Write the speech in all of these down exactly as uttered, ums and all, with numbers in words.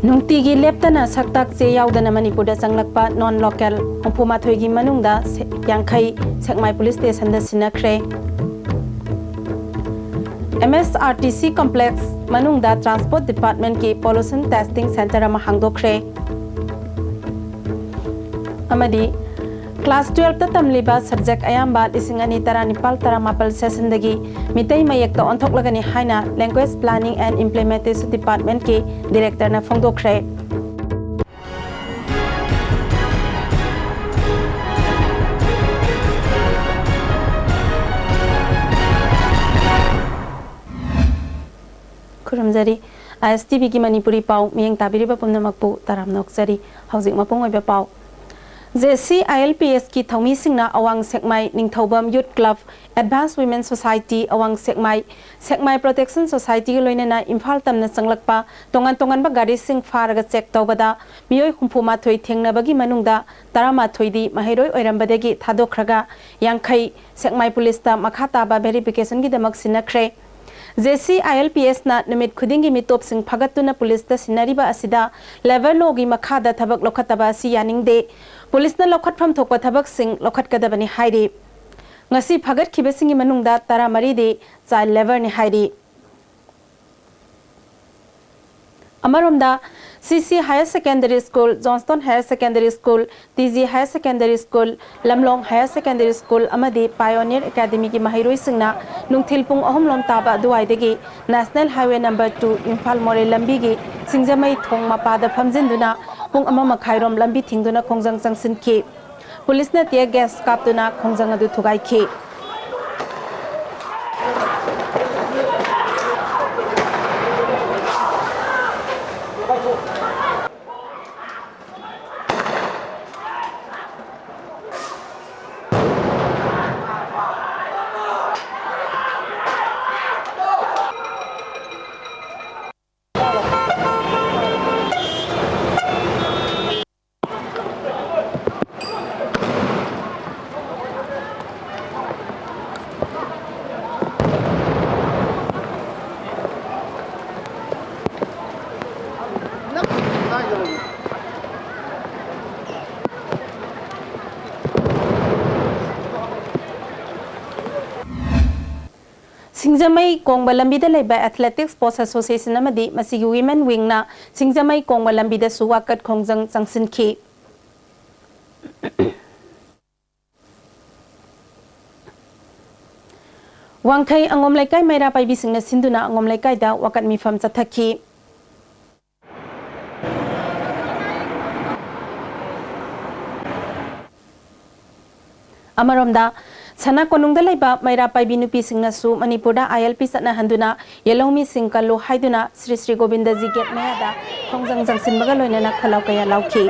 ꯅꯨꯡꯇꯤꯒꯤ ꯂꯦꯞꯇꯅ ꯁꯛꯇꯥꯛ ꯆꯦ ꯌꯥꯎꯗꯅ ꯃꯅꯤꯄꯨꯔꯗ ꯆꯪꯂꯛꯄ non local ꯍꯨꯝꯐꯨ ꯃꯥꯊꯣꯏꯒꯤ ꯃꯅꯨꯡꯗ ꯁꯦ-, ꯌꯥꯡꯈꯩ ꯁꯦꯛꯃꯥꯏ ꯄꯨꯂꯤꯁ ꯁ꯭ꯇꯦꯁꯟꯗ ꯁꯤꯟꯅꯈ꯭ꯔꯦ꯫ ꯑꯦꯝ ꯑꯦꯁ ꯑꯥꯔ ꯇꯤ ꯁꯤ complex ꯃꯅꯨꯡꯗ transport department ꯀꯤ pollution testing centre ꯑꯃ ꯍꯥꯡꯗꯣꯛꯈ꯭ꯔꯦ꯫ ꯑꯃꯗꯤ class twelve ꯇ ꯇꯝꯂꯤꯕ subject ꯑꯌꯥꯝꯕ ꯂꯤꯁꯤꯡ ꯑꯅꯤ ꯇꯔꯥꯅꯤꯄꯥꯜ ꯇꯔꯥꯃꯥꯄꯜ session ꯗꯒꯤ ꯃꯤꯇꯩ ꯃꯌꯦꯛꯇ ꯑꯣꯟꯊꯣꯛꯂꯒꯅꯤ ꯍꯥꯏꯅ Language Planning and Implementation Department ꯀꯤ director ꯅ ꯐꯣꯡꯗꯣꯛꯈ꯭ꯔꯦ꯫ ꯈꯨꯔꯨꯝꯖꯔꯤ꯫ ꯑꯥꯏ ꯑꯦꯁ ꯇꯤ ꯚꯤ ꯒꯤ ꯃꯅꯤꯄꯨꯔꯤ ꯄꯥꯎ ꯃꯤꯠꯌꯦꯡ ꯇꯥꯕꯤꯔꯤꯕ ꯄꯨꯝꯅꯃꯛꯄꯨ ꯇꯔꯥꯝꯅ ꯑꯣꯛꯆꯔꯤ꯫ ꯍꯧꯖꯤꯛ ꯃꯄꯨꯡ ꯑꯣꯏꯕ ꯄꯥꯎ꯫ J C I L P S ꯀꯤ ꯊꯧꯃꯤꯁꯤꯡꯅ ꯑꯋꯥꯡ ꯁꯦꯛꯃꯥꯏ ꯅꯤꯡꯊꯧꯕꯝ Youth Club, Advanced Women Society ꯑꯋꯥꯡ ꯁꯦꯛꯃꯥꯏ, ꯁꯦꯛꯃꯥꯏ Protection Society ꯒ ꯂꯣꯏꯅꯅ ꯏꯝꯐꯥꯜ ꯇꯝꯅ ꯆꯪꯂꯛꯄ ꯇꯣꯉꯥꯟ ꯇꯣꯉꯥꯟꯕ ꯒꯥꯔꯤꯁꯤꯡ ꯐꯥꯔꯒ check ꯇꯧꯕꯗ ꯃꯤꯑꯣꯏ ꯍꯨꯝꯐꯨ ꯃꯥꯊꯣꯏ ꯊꯦꯡꯅꯕꯒꯤ ꯃꯅꯨꯡꯗ ꯇꯔꯥꯃꯥꯊꯣꯏꯗꯤ ꯃꯍꯩꯔꯣꯏ ꯑꯣꯏꯔꯝꯕꯗꯒꯤ ꯊꯥꯗꯣꯛꯈ꯭ꯔꯒ ꯌꯥꯡꯈꯩ ꯁꯦꯛꯃꯥꯏ ꯄꯨꯂꯤꯁꯇ ꯃꯈꯥ ꯇꯥꯕ verification ꯒꯤꯗꯃꯛ ꯁꯤꯟꯅꯈ꯭ꯔꯦ꯫ J C I L P S ꯅ ꯅꯨꯃꯤꯠ ꯈꯨꯗꯤꯡꯒꯤ ꯃꯤꯇꯣꯞꯁꯤꯡ ꯐꯥꯒꯠꯇꯨꯅ ꯄꯨꯂꯤꯁꯇ ꯁꯤꯟꯅꯔꯤꯕ ꯑꯁꯤꯗ labour law ꯒꯤ ꯃꯈꯥꯗ ꯊꯕꯛ ꯂꯧꯈꯠꯇꯕ ꯑꯁꯤ ꯌꯥꯅꯤꯡꯗꯦ꯫ ꯄꯨꯂꯤꯁꯅ ꯂꯧꯈꯠꯐꯝ ꯊꯣꯛꯄ ꯊꯕꯛꯁꯤꯡ ꯂꯧꯈꯠꯀꯗꯕꯅꯤ ꯍꯥꯏꯔꯤ꯫ ꯉꯁꯤ ꯐꯥꯒꯠꯈꯤꯕꯁꯤꯡꯒꯤ ꯃꯅꯨꯡꯗ ꯇꯔꯥꯃꯔꯤꯗꯤ child labour ꯅꯤ ꯍꯥꯏꯔꯤ꯫ ꯑꯃꯔꯣꯝꯗ, ꯁꯤ ꯁꯤ Higher Secondary School, Johnstone Higher Secondary School, T G Higher Secondary School, ꯂꯝꯂꯣꯡ Higher Secondary School ꯑꯃꯗꯤ Pioneer Academy ꯒꯤ ꯃꯍꯩꯔꯣꯏꯁꯤꯡꯅ ꯅꯨꯡꯊꯤꯜ ꯄꯨꯡ ꯑꯍꯨꯝ ꯂꯣꯝ ꯇꯥꯕ ꯑꯗꯨꯋꯥꯏꯗꯒꯤ National Highway number two Imphal ꯃꯣꯔꯦ ꯂꯝꯕꯤꯒꯤ ꯁꯤꯡꯖꯃꯩ ꯊꯣꯡ ꯃꯄꯥꯗ ꯐꯝꯖꯤꯟꯗꯨꯅ ꯄꯨꯡ ꯑꯃ ꯃꯈꯥꯏ ꯔꯣꯝ ꯂꯝꯕꯤ ꯊꯤꯡꯗꯨꯅ ꯈꯣꯡꯖꯪ ꯆꯪꯁꯤꯟꯈꯤ꯫ ꯄꯨꯂꯤꯁꯅ tear gas ꯀꯥꯞꯇꯨꯅ ꯈꯣꯡꯖꯪ ꯑꯗꯨ ꯊꯨꯒꯥꯏꯈꯤ꯫ ꯁꯤꯡꯖꯃꯩ ꯀꯣꯡꯕ ꯂꯝꯕꯤꯗ ꯂꯩꯕ Athletics Sports Association ꯑꯃꯗꯤ ꯃꯁꯤꯒꯤ Women Wingꯅ ꯁꯤꯡꯖꯃꯩ ꯀꯣꯡꯕ ꯂꯝꯕꯤꯗꯁꯨ ꯋꯥꯀꯠ ꯈꯣꯡꯖꯪ ꯆꯪꯁꯤꯟꯈꯤ꯫ ꯋꯥꯡꯈꯩ ꯑꯉꯣꯝ ꯂꯩꯀꯥꯏ ꯃꯩꯔꯥ ꯄꯥꯏꯕꯤꯁꯤꯡꯅ ꯁꯤꯟꯗꯨꯅ ꯑꯉꯣꯝ ꯂꯩꯀꯥꯏꯗ ꯋꯥꯀꯠ ꯃꯤꯐꯝ ꯆꯠꯊꯈꯤ꯫ ꯑꯃꯔꯣꯝꯗ, ꯁꯅꯥ ꯀꯣꯅꯨꯡꯗ ꯂꯩꯕ ꯃꯩꯔꯥ ꯄꯥꯏꯕꯤ ꯅꯨꯄꯤꯁꯤꯡꯅꯁꯨ ꯃꯅꯤꯄꯨꯔꯗ ILP ꯆꯠꯅꯍꯟꯗꯨꯅ ꯌꯦꯜꯍꯧꯃꯤꯁꯤꯡ ꯀꯜꯂꯨ ꯍꯥꯏꯗꯨꯅ ꯁ꯭ꯔꯤ ꯁ꯭ꯔꯤ ꯒꯣꯕꯤꯟꯗꯖꯤ ꯒꯦꯠ ꯃꯌꯥꯗ ꯈꯣꯡꯖꯪ ꯆꯪꯁꯤꯟꯕꯒ ꯂꯣꯏꯅꯅ ꯈꯣꯜꯂꯥꯎ ꯀꯌꯥ ꯂꯥꯎꯈꯤ꯫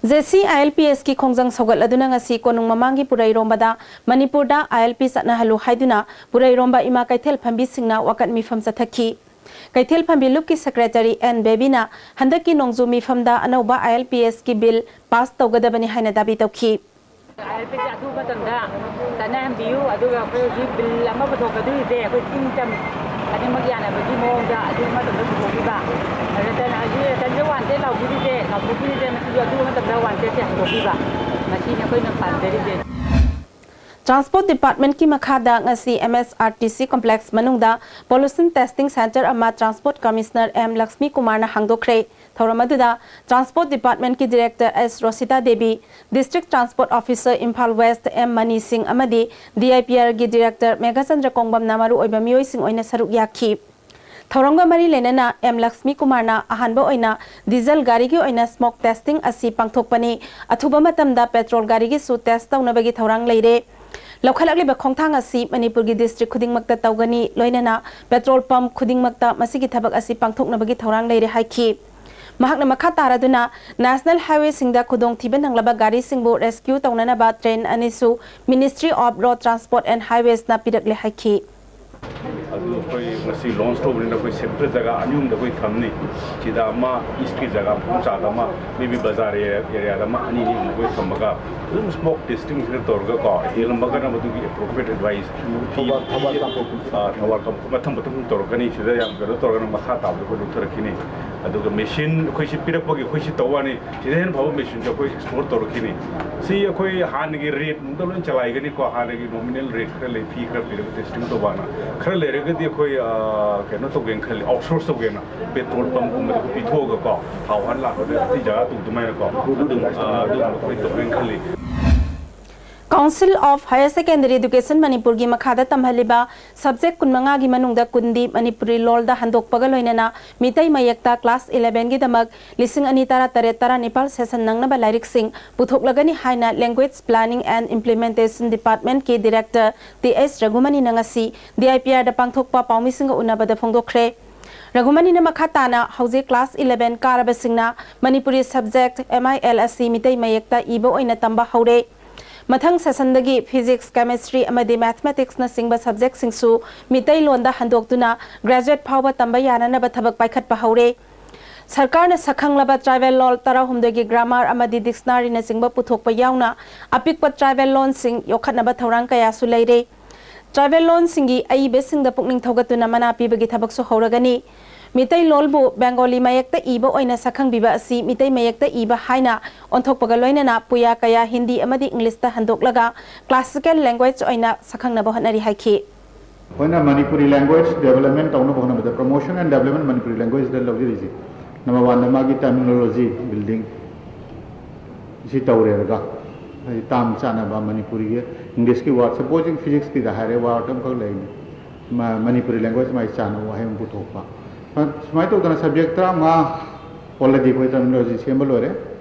ꯖꯦꯁꯤ ILPSꯀꯤ ꯈꯣꯡꯖꯪ ꯁꯧꯒꯠꯂꯗꯨꯅ ꯉꯁꯤ ꯀꯣꯅꯨꯡ ꯃꯃꯥꯡꯒꯤ ꯄꯨꯔꯩꯔꯣꯝꯕꯗ ꯃꯅꯤꯄꯨꯔꯗ ILP ꯆꯠꯅꯍꯜꯂꯨ ꯍꯥꯏꯗꯨꯅ ꯄꯨꯔꯩꯔꯣꯝꯕ ꯏꯃꯥ ꯀꯩꯊꯦꯜ ꯐꯝꯕꯤꯁꯤꯡꯅ ꯋꯥꯀꯠ ꯃꯤꯐꯝ ꯆꯠꯊꯈꯤ꯫ ꯀꯩꯊꯦꯜ ꯐꯝꯕꯤ ꯂꯨꯞꯀꯤ Secretary ꯑꯦꯟ ꯕꯦꯕꯤꯅ ꯍꯟꯗꯛꯀꯤ ꯅꯣꯡꯖꯨ ꯃꯤꯐꯝꯗ ꯑꯅꯧꯕ ILPSꯀꯤ bill pass ꯇꯧꯒꯗꯕꯅꯤ ꯍꯥꯏꯅ ꯗꯥꯕꯤ ꯇꯧꯈꯤ꯫ ILPꯁꯦ ꯑꯊꯨꯕ ꯃꯇꯝꯗ ꯆꯠꯅꯍꯟꯕꯤꯌꯨ, ꯑꯗꯨꯒ ꯑꯩꯈꯣꯏ ꯍꯧꯖꯤꯛ bill ꯑꯃ ꯄꯨꯊꯣꯛꯀꯗꯣꯔꯤꯁꯦ ꯑꯩꯈꯣꯏ ꯆꯤꯡ ꯇꯝ ꯑꯅꯤꯃꯛ ꯌꯥꯅꯕꯒꯤ ꯃꯑꯣꯡꯗ ꯑꯊꯨꯕ ꯃꯇꯝꯗ ꯄꯨꯊꯣꯛꯄꯤꯕ꯫ ꯔꯇꯟ ꯍꯧꯖꯤꯛ ꯔꯇꯟꯁꯦ wanted ꯂꯥꯎꯕꯤꯔꯤꯁꯦ, ꯂꯥꯎꯊꯣꯛꯄꯤꯔꯤꯁꯦ, ꯃꯁꯤꯁꯨ ꯑꯊꯨꯕ ꯃꯇꯝꯗ wantedꯁꯦ ꯍꯟꯗꯣꯛꯄꯤꯕ, ꯃꯁꯤꯅꯤ ꯑꯩꯈꯣꯏꯅ ꯄꯥꯝꯖꯔꯤꯁꯦ꯫ Transport Departmentꯀꯤ ꯃꯈꯥꯗ ꯉꯁꯤ MSRTC complex ꯃꯅꯨꯡꯗ pollution testing centre ꯑꯃ Transport Commissioner ꯑꯦꯝ ꯂꯛꯁꯃꯤ ꯀꯨꯃꯥꯔꯅ ꯍꯥꯡꯗꯣꯛꯈ꯭ꯔꯦ꯫ ꯊꯧꯔꯝ ꯑꯗꯨꯗ Transport Departmentꯀꯤ Director S Rosita Devi, District Transport Officer Imphal West M Mani Singh ꯑꯃꯗꯤ DIPRꯒꯤ Director ꯃꯦꯘꯆꯟꯗ꯭ꯔ ꯀꯣꯡꯕꯝꯅ ꯃꯔꯨꯑꯣꯏꯕ ꯃꯤꯑꯣꯏꯁꯤꯡ ꯑꯣꯏꯅ ꯁꯔꯨꯛ ꯌꯥꯈꯤ꯫ ꯊꯧꯔꯝꯒ ꯃꯔꯤ ꯂꯩꯅꯅ ꯑꯦꯝ ꯂꯛꯁꯃꯤ ꯀꯨꯃꯥꯔꯅ ꯑꯍꯥꯟꯕ ꯑꯣꯏꯅ diesel ꯒꯥꯔꯤꯒꯤ ꯑꯣꯏꯅ smoke testing ꯑꯁꯤ ꯄꯥꯡꯊꯣꯛꯄꯅꯤ꯫ ꯑꯊꯨꯕ ꯃꯇꯝꯗ petrol ꯒꯥꯔꯤꯒꯤꯁꯨ test ꯇꯧꯅꯕꯒꯤ ꯊꯧꯔꯥꯡ ꯂꯩꯔꯦ꯫ ꯂꯧꯈꯠꯂꯛꯂꯤꯕ ꯈꯣꯡꯊꯥꯡ ꯑꯁꯤ ꯃꯅꯤꯄꯨꯔꯒꯤ district ꯈꯨꯗꯤꯡꯃꯛꯇ ꯇꯧꯒꯅꯤ, ꯂꯣꯏꯅꯅ petrol pump ꯈꯨꯗꯤꯡꯃꯛꯇ ꯃꯁꯤꯒꯤ ꯊꯕꯛ ꯑꯁꯤ ꯄꯥꯡꯊꯣꯛꯅꯕꯒꯤ ꯊꯧꯔꯥꯡ ꯂꯩꯔꯦ ꯍꯥꯏꯈꯤ꯫ ꯃꯍꯥꯛꯅ ꯃꯈꯥ ꯇꯥꯔꯗꯨꯅ national highwayꯁꯤꯡꯗ ꯈꯨꯗꯣꯡꯊꯤꯕ ꯅꯪꯂꯕ ꯒꯥꯔꯤꯁꯤꯡꯕꯨ rescue ꯇꯧꯅꯅꯕ train ꯑꯅꯤꯁꯨ Ministry of Road Transport and Highwaysꯅ ꯄꯤꯔꯛꯂꯦ ꯍꯥꯏꯈꯤ꯫ ꯑꯗꯨ ꯑꯩꯈꯣꯏ ꯉꯁꯤ launch ꯇꯧꯕꯅꯤꯅ ꯑꯩꯈꯣꯏ sector ꯖꯒꯥ ꯑꯅꯤ ꯑꯍꯨꯝꯗ ꯑꯩꯈꯣꯏ ꯊꯝꯅꯤ꯫ ꯁꯤꯗ ꯑꯃ, eastꯀꯤ ꯖꯒꯥ ꯃꯐꯝ ꯆꯥꯗ ꯑꯃ, maybe ꯕꯖꯥꯔ areaꯗ ꯑꯃ, ꯑꯅꯤ ꯑꯅꯤ ꯑꯩꯈꯣꯏ ꯊꯝꯃꯒ ꯑꯗꯨꯝ smoke testingꯁꯤꯗ ꯇꯧꯔꯒꯀꯣ, ꯍꯦꯜꯂꯝꯃꯒꯅ ꯃꯗꯨꯒꯤ appropriate advice ꯊꯧꯕꯥꯜ, ꯊꯧꯕꯥꯜ ꯀꯥꯡꯄꯣꯛꯄꯤ꯫ ꯑ, ꯊꯧꯕꯥꯜ ꯀꯥꯡꯄꯣꯛꯄꯤ ꯃꯊꯪ ꯃꯊꯪ ꯇꯧꯔꯛꯀꯅꯤ꯫ ꯁꯤꯗ ꯌꯥꯝ ꯀꯩꯅꯣ ꯇꯧꯔꯒꯅ ꯃꯈꯥ ꯇꯥꯕꯗ ꯑꯩꯈꯣꯏ ꯂꯧꯊꯔꯛꯈꯤꯅꯤ꯫ ꯑꯗꯨꯒ ꯃꯦꯆꯤꯟ ꯑꯩꯈꯣꯏ ꯁꯤ ꯄꯤꯔꯛꯄꯒꯤ ꯑꯩꯈꯣꯏ ꯁꯤ ꯇꯧꯕ ꯋꯥꯅꯤ, ꯁꯤꯗ ꯍꯦꯟꯅ ꯐꯕ ꯃꯦꯆꯤꯟꯁꯨ ꯑꯩꯈꯣꯏ ꯑꯦꯛꯁꯄ꯭ꯂꯣꯔ ꯇꯧꯔꯛꯈꯤꯅꯤ꯫ ꯁꯤ ꯑꯩꯈꯣꯏ ꯍꯥꯟꯅꯒꯤ ꯔꯦꯠ ꯅꯨꯡꯗ ꯂꯣꯏ ꯆꯂꯥꯏꯒꯅꯤꯀꯣ, ꯍꯥꯟꯅꯒꯤ ꯅꯣꯃꯤꯅꯦꯜ ꯔꯦꯠ ꯈꯔ ꯂꯩ, ꯐꯤ ꯈꯔ ꯄꯤꯔꯒ ꯇꯦꯁꯇꯤꯡ ꯇꯧꯕꯅ ꯈꯔ ꯂꯩꯔꯒꯗꯤ ꯑꯩꯈꯣꯏ ꯀꯩꯅꯣ ꯇꯧꯒꯦꯅ ꯈꯜꯂꯤ, ꯑꯥꯎꯠꯁꯣꯔꯁ ꯇꯧꯒꯦꯅ꯫ ꯄꯦꯇ꯭ꯔꯣꯜ ꯄꯝꯒꯨꯝꯕꯗ ꯄꯤꯊꯣꯛꯑꯒꯀꯣ, ꯊꯥꯎ ꯍꯥꯟꯅ ꯂꯥꯛꯄꯗ ꯑꯇꯩ ꯖꯒꯥ ꯇꯧꯗꯨꯃꯥꯏꯅꯀꯣ, ꯑꯗꯨꯝ ꯑꯗꯨꯒꯨꯝꯕ ꯑꯩꯈꯣꯏ ꯇꯧꯒꯦꯅ ꯈꯜꯂꯤ꯫ Council of Higher Secondary Education ꯃꯅꯤꯄꯨꯔꯒꯤ ꯃꯈꯥꯗ ꯇꯝꯍꯜꯂꯤꯕ ꯁꯕꯖꯦꯛ ꯀꯨꯟꯃꯉꯥꯒꯤ ꯃꯅꯨꯡꯗ ꯀꯨꯟꯗꯤ ꯃꯅꯤꯄꯨꯔꯤ ꯂꯣꯜꯗ ꯍꯟꯗꯣꯛꯄꯒ ꯂꯣꯏꯅꯅ ꯃꯤꯇꯩ ꯃꯌꯦꯛꯇ ꯀ꯭ꯂꯥꯁ ꯏꯂꯦꯚꯦꯟꯒꯤꯗꯃꯛ ꯂꯤꯁꯤꯡ ꯑꯅꯤ ꯇꯔꯥꯇꯔꯦꯠ ꯇꯔꯥꯅꯤꯄꯥꯜ ꯁꯦꯁꯟ ꯅꯪꯅꯕ ꯂꯥꯏꯔꯤꯛꯁꯤꯡ ꯄꯨꯊꯣꯛꯂꯒꯅꯤ ꯍꯥꯏꯅ Language Planning and Implementation Department ꯀꯤ Director ꯇꯤ ꯑꯦꯁ ꯔꯘꯨꯃꯅꯤꯅ ꯉꯁꯤ ꯗꯤ ꯑꯥꯏ ꯄꯤ ꯑꯥꯔꯗ ꯄꯥꯡꯊꯣꯛꯄ ꯄꯥꯎꯃꯤꯁꯤꯡꯒ ꯎꯅꯕꯗ ꯐꯣꯡꯗꯣꯛꯈ꯭ꯔꯦ꯫ ꯔꯘꯨꯃꯅꯤꯅ ꯃꯈꯥ ꯇꯥꯅ ꯍꯧꯖꯤꯛ ꯀ꯭ꯂꯥꯁ ꯏꯂꯦꯚꯦꯟ ꯀꯥꯔꯕꯁꯤꯡꯅ Manipuri subject M I L ꯑꯁꯤ ꯃꯤꯇꯩ ꯃꯌꯦꯛꯇ ꯏꯕ ꯑꯣꯏꯅ ꯇꯝꯕ ꯍꯧꯔꯦ꯫ ꯃꯊꯪ ꯁꯦꯁꯟꯗꯒꯤ ꯐꯤꯖꯤꯛꯁ, ꯀꯦꯃꯤꯁꯇ꯭ꯔꯤ ꯑꯃꯗꯤ ꯃꯦꯊꯃꯦꯇꯤꯛꯁꯅꯆꯤꯡꯕ ꯁꯕꯖꯦꯛꯁꯤꯡꯁꯨ ꯃꯤꯇꯩꯂꯣꯟꯗ ꯍꯟꯗꯣꯛꯇꯨꯅ ꯒ꯭ꯔꯦꯖꯨꯑꯦꯠ ꯐꯥꯎꯕ ꯇꯝꯕ ꯌꯥꯅꯅꯕ ꯊꯕꯛ ꯄꯥꯏꯈꯠꯄ ꯍꯧꯔꯦ꯫ ꯁꯔꯀꯥꯔꯅ ꯁꯛꯈꯪꯂꯕ ꯇ꯭ꯔꯥꯏꯕꯦꯜ ꯂꯣꯜ ꯇꯔꯥꯍꯨꯝꯗꯣꯏꯒꯤ ꯒ꯭ꯔꯥꯃꯥꯔ ꯑꯃꯗꯤ ꯗꯤꯛꯁꯅꯥꯔꯤꯅꯆꯤꯡꯕ ꯄꯨꯊꯣꯛꯄ ꯌꯥꯎꯅ ꯑꯄꯤꯛꯄ ꯇ꯭ꯔꯥꯏꯕꯦꯜ ꯂꯣꯟꯁꯤꯡ ꯌꯣꯛꯈꯠꯅꯕ ꯊꯧꯔꯥꯡ ꯀꯌꯥꯁꯨ ꯂꯩꯔꯦ꯫ ꯇ꯭ꯔꯥꯏꯕꯦꯜ ꯂꯣꯟꯁꯤꯡꯒꯤ ꯑꯏꯕꯁꯤꯡꯗ ꯄꯨꯛꯅꯤꯡ ꯊꯧꯒꯠꯇꯨꯅ ꯃꯅꯥ ꯄꯤꯕꯒꯤ ꯊꯕꯛꯁꯨ ꯍꯧꯔꯒꯅꯤ꯫ ꯃꯤꯇꯩꯂꯣꯜꯕꯨ ꯕꯦꯡꯒꯣꯂꯤ ꯃꯌꯦꯛꯇ ꯏꯕ ꯑꯣꯏꯅ ꯁꯛꯈꯪꯕꯤꯕ ꯑꯁꯤ ꯃꯤꯇꯩ ꯃꯌꯦꯛꯇ ꯏꯕ ꯍꯥꯏꯅ ꯑꯣꯟꯊꯣꯛꯄꯒ ꯂꯣꯏꯅꯅ ꯄꯨꯌꯥ ꯀꯌꯥ ꯍꯤꯟꯗꯤ ꯑꯃꯗꯤ ꯏꯪꯂꯤꯁꯇ ꯍꯟꯗꯣꯛꯂꯒ ꯀ꯭ꯂꯥꯁꯤꯀꯦꯜ ꯂꯦꯡꯒ꯭ꯋꯦꯖ ꯑꯣꯏꯅ ꯁꯛꯈꯪꯅꯕ ꯍꯣꯠꯅꯔꯤ ꯍꯥꯏꯈꯤ꯫ ꯑꯩꯈꯣꯏꯅ ꯃꯅꯤꯄꯨꯔꯤ ꯂꯦꯡꯒ꯭ꯋꯦꯖ ꯗꯦꯕꯂꯞꯃꯦꯟ ꯇꯧꯅꯕ ꯍꯣꯠꯅꯕꯗ, ꯄ꯭ꯔꯃꯣꯁꯟ ꯑꯦꯟ ꯗꯦꯕꯂꯞꯃꯦꯟ ꯃꯅꯤꯄꯨꯔꯤ ꯂꯦꯡꯒ꯭ꯋꯦꯖꯇ ꯂꯧꯖꯔꯤꯁꯦ, ꯅꯝꯕꯔ ꯋꯥꯟꯗ ꯃꯥꯒꯤ ꯇꯔꯃꯤꯅꯣꯂꯣꯖꯤ ꯕꯤꯜꯗꯤꯡ ꯁꯤ ꯇꯧꯔꯦꯔꯒ, ꯍꯥꯏꯗꯤ ꯇꯥꯝ ꯆꯥꯅꯕ ꯃꯅꯤꯄꯨꯔꯤꯒꯤ, ꯏꯪꯂꯤꯁꯀꯤ ꯋꯥꯔꯗ, ꯁꯄꯣꯖꯤꯡ ꯐꯤꯖꯤꯛꯁꯀꯤꯗ ꯍꯥꯏꯔꯦ, ꯋꯥꯔꯗ ꯑꯃꯈꯛ ꯂꯩꯅꯤ, ꯃꯅꯤꯄꯨꯔꯤ ꯂꯦꯡꯒ꯭ꯋꯦꯖ ꯃꯥꯏ ꯆꯥꯅꯕ ꯋꯥꯍꯩ ꯑꯃ ꯄꯨꯊꯣꯛꯄ꯫ ꯁꯨꯃꯥꯏꯅ ꯇꯧꯗꯅ ꯁꯕꯖꯦꯛ ꯇꯔꯥꯃꯉꯥ ꯑꯣꯜꯔꯦꯗꯤ ꯑꯩꯈꯣꯏ ꯇꯔꯃꯤꯅꯣꯂꯣꯖꯤ ꯁꯦꯝꯕ ꯂꯣꯏꯔꯦ꯫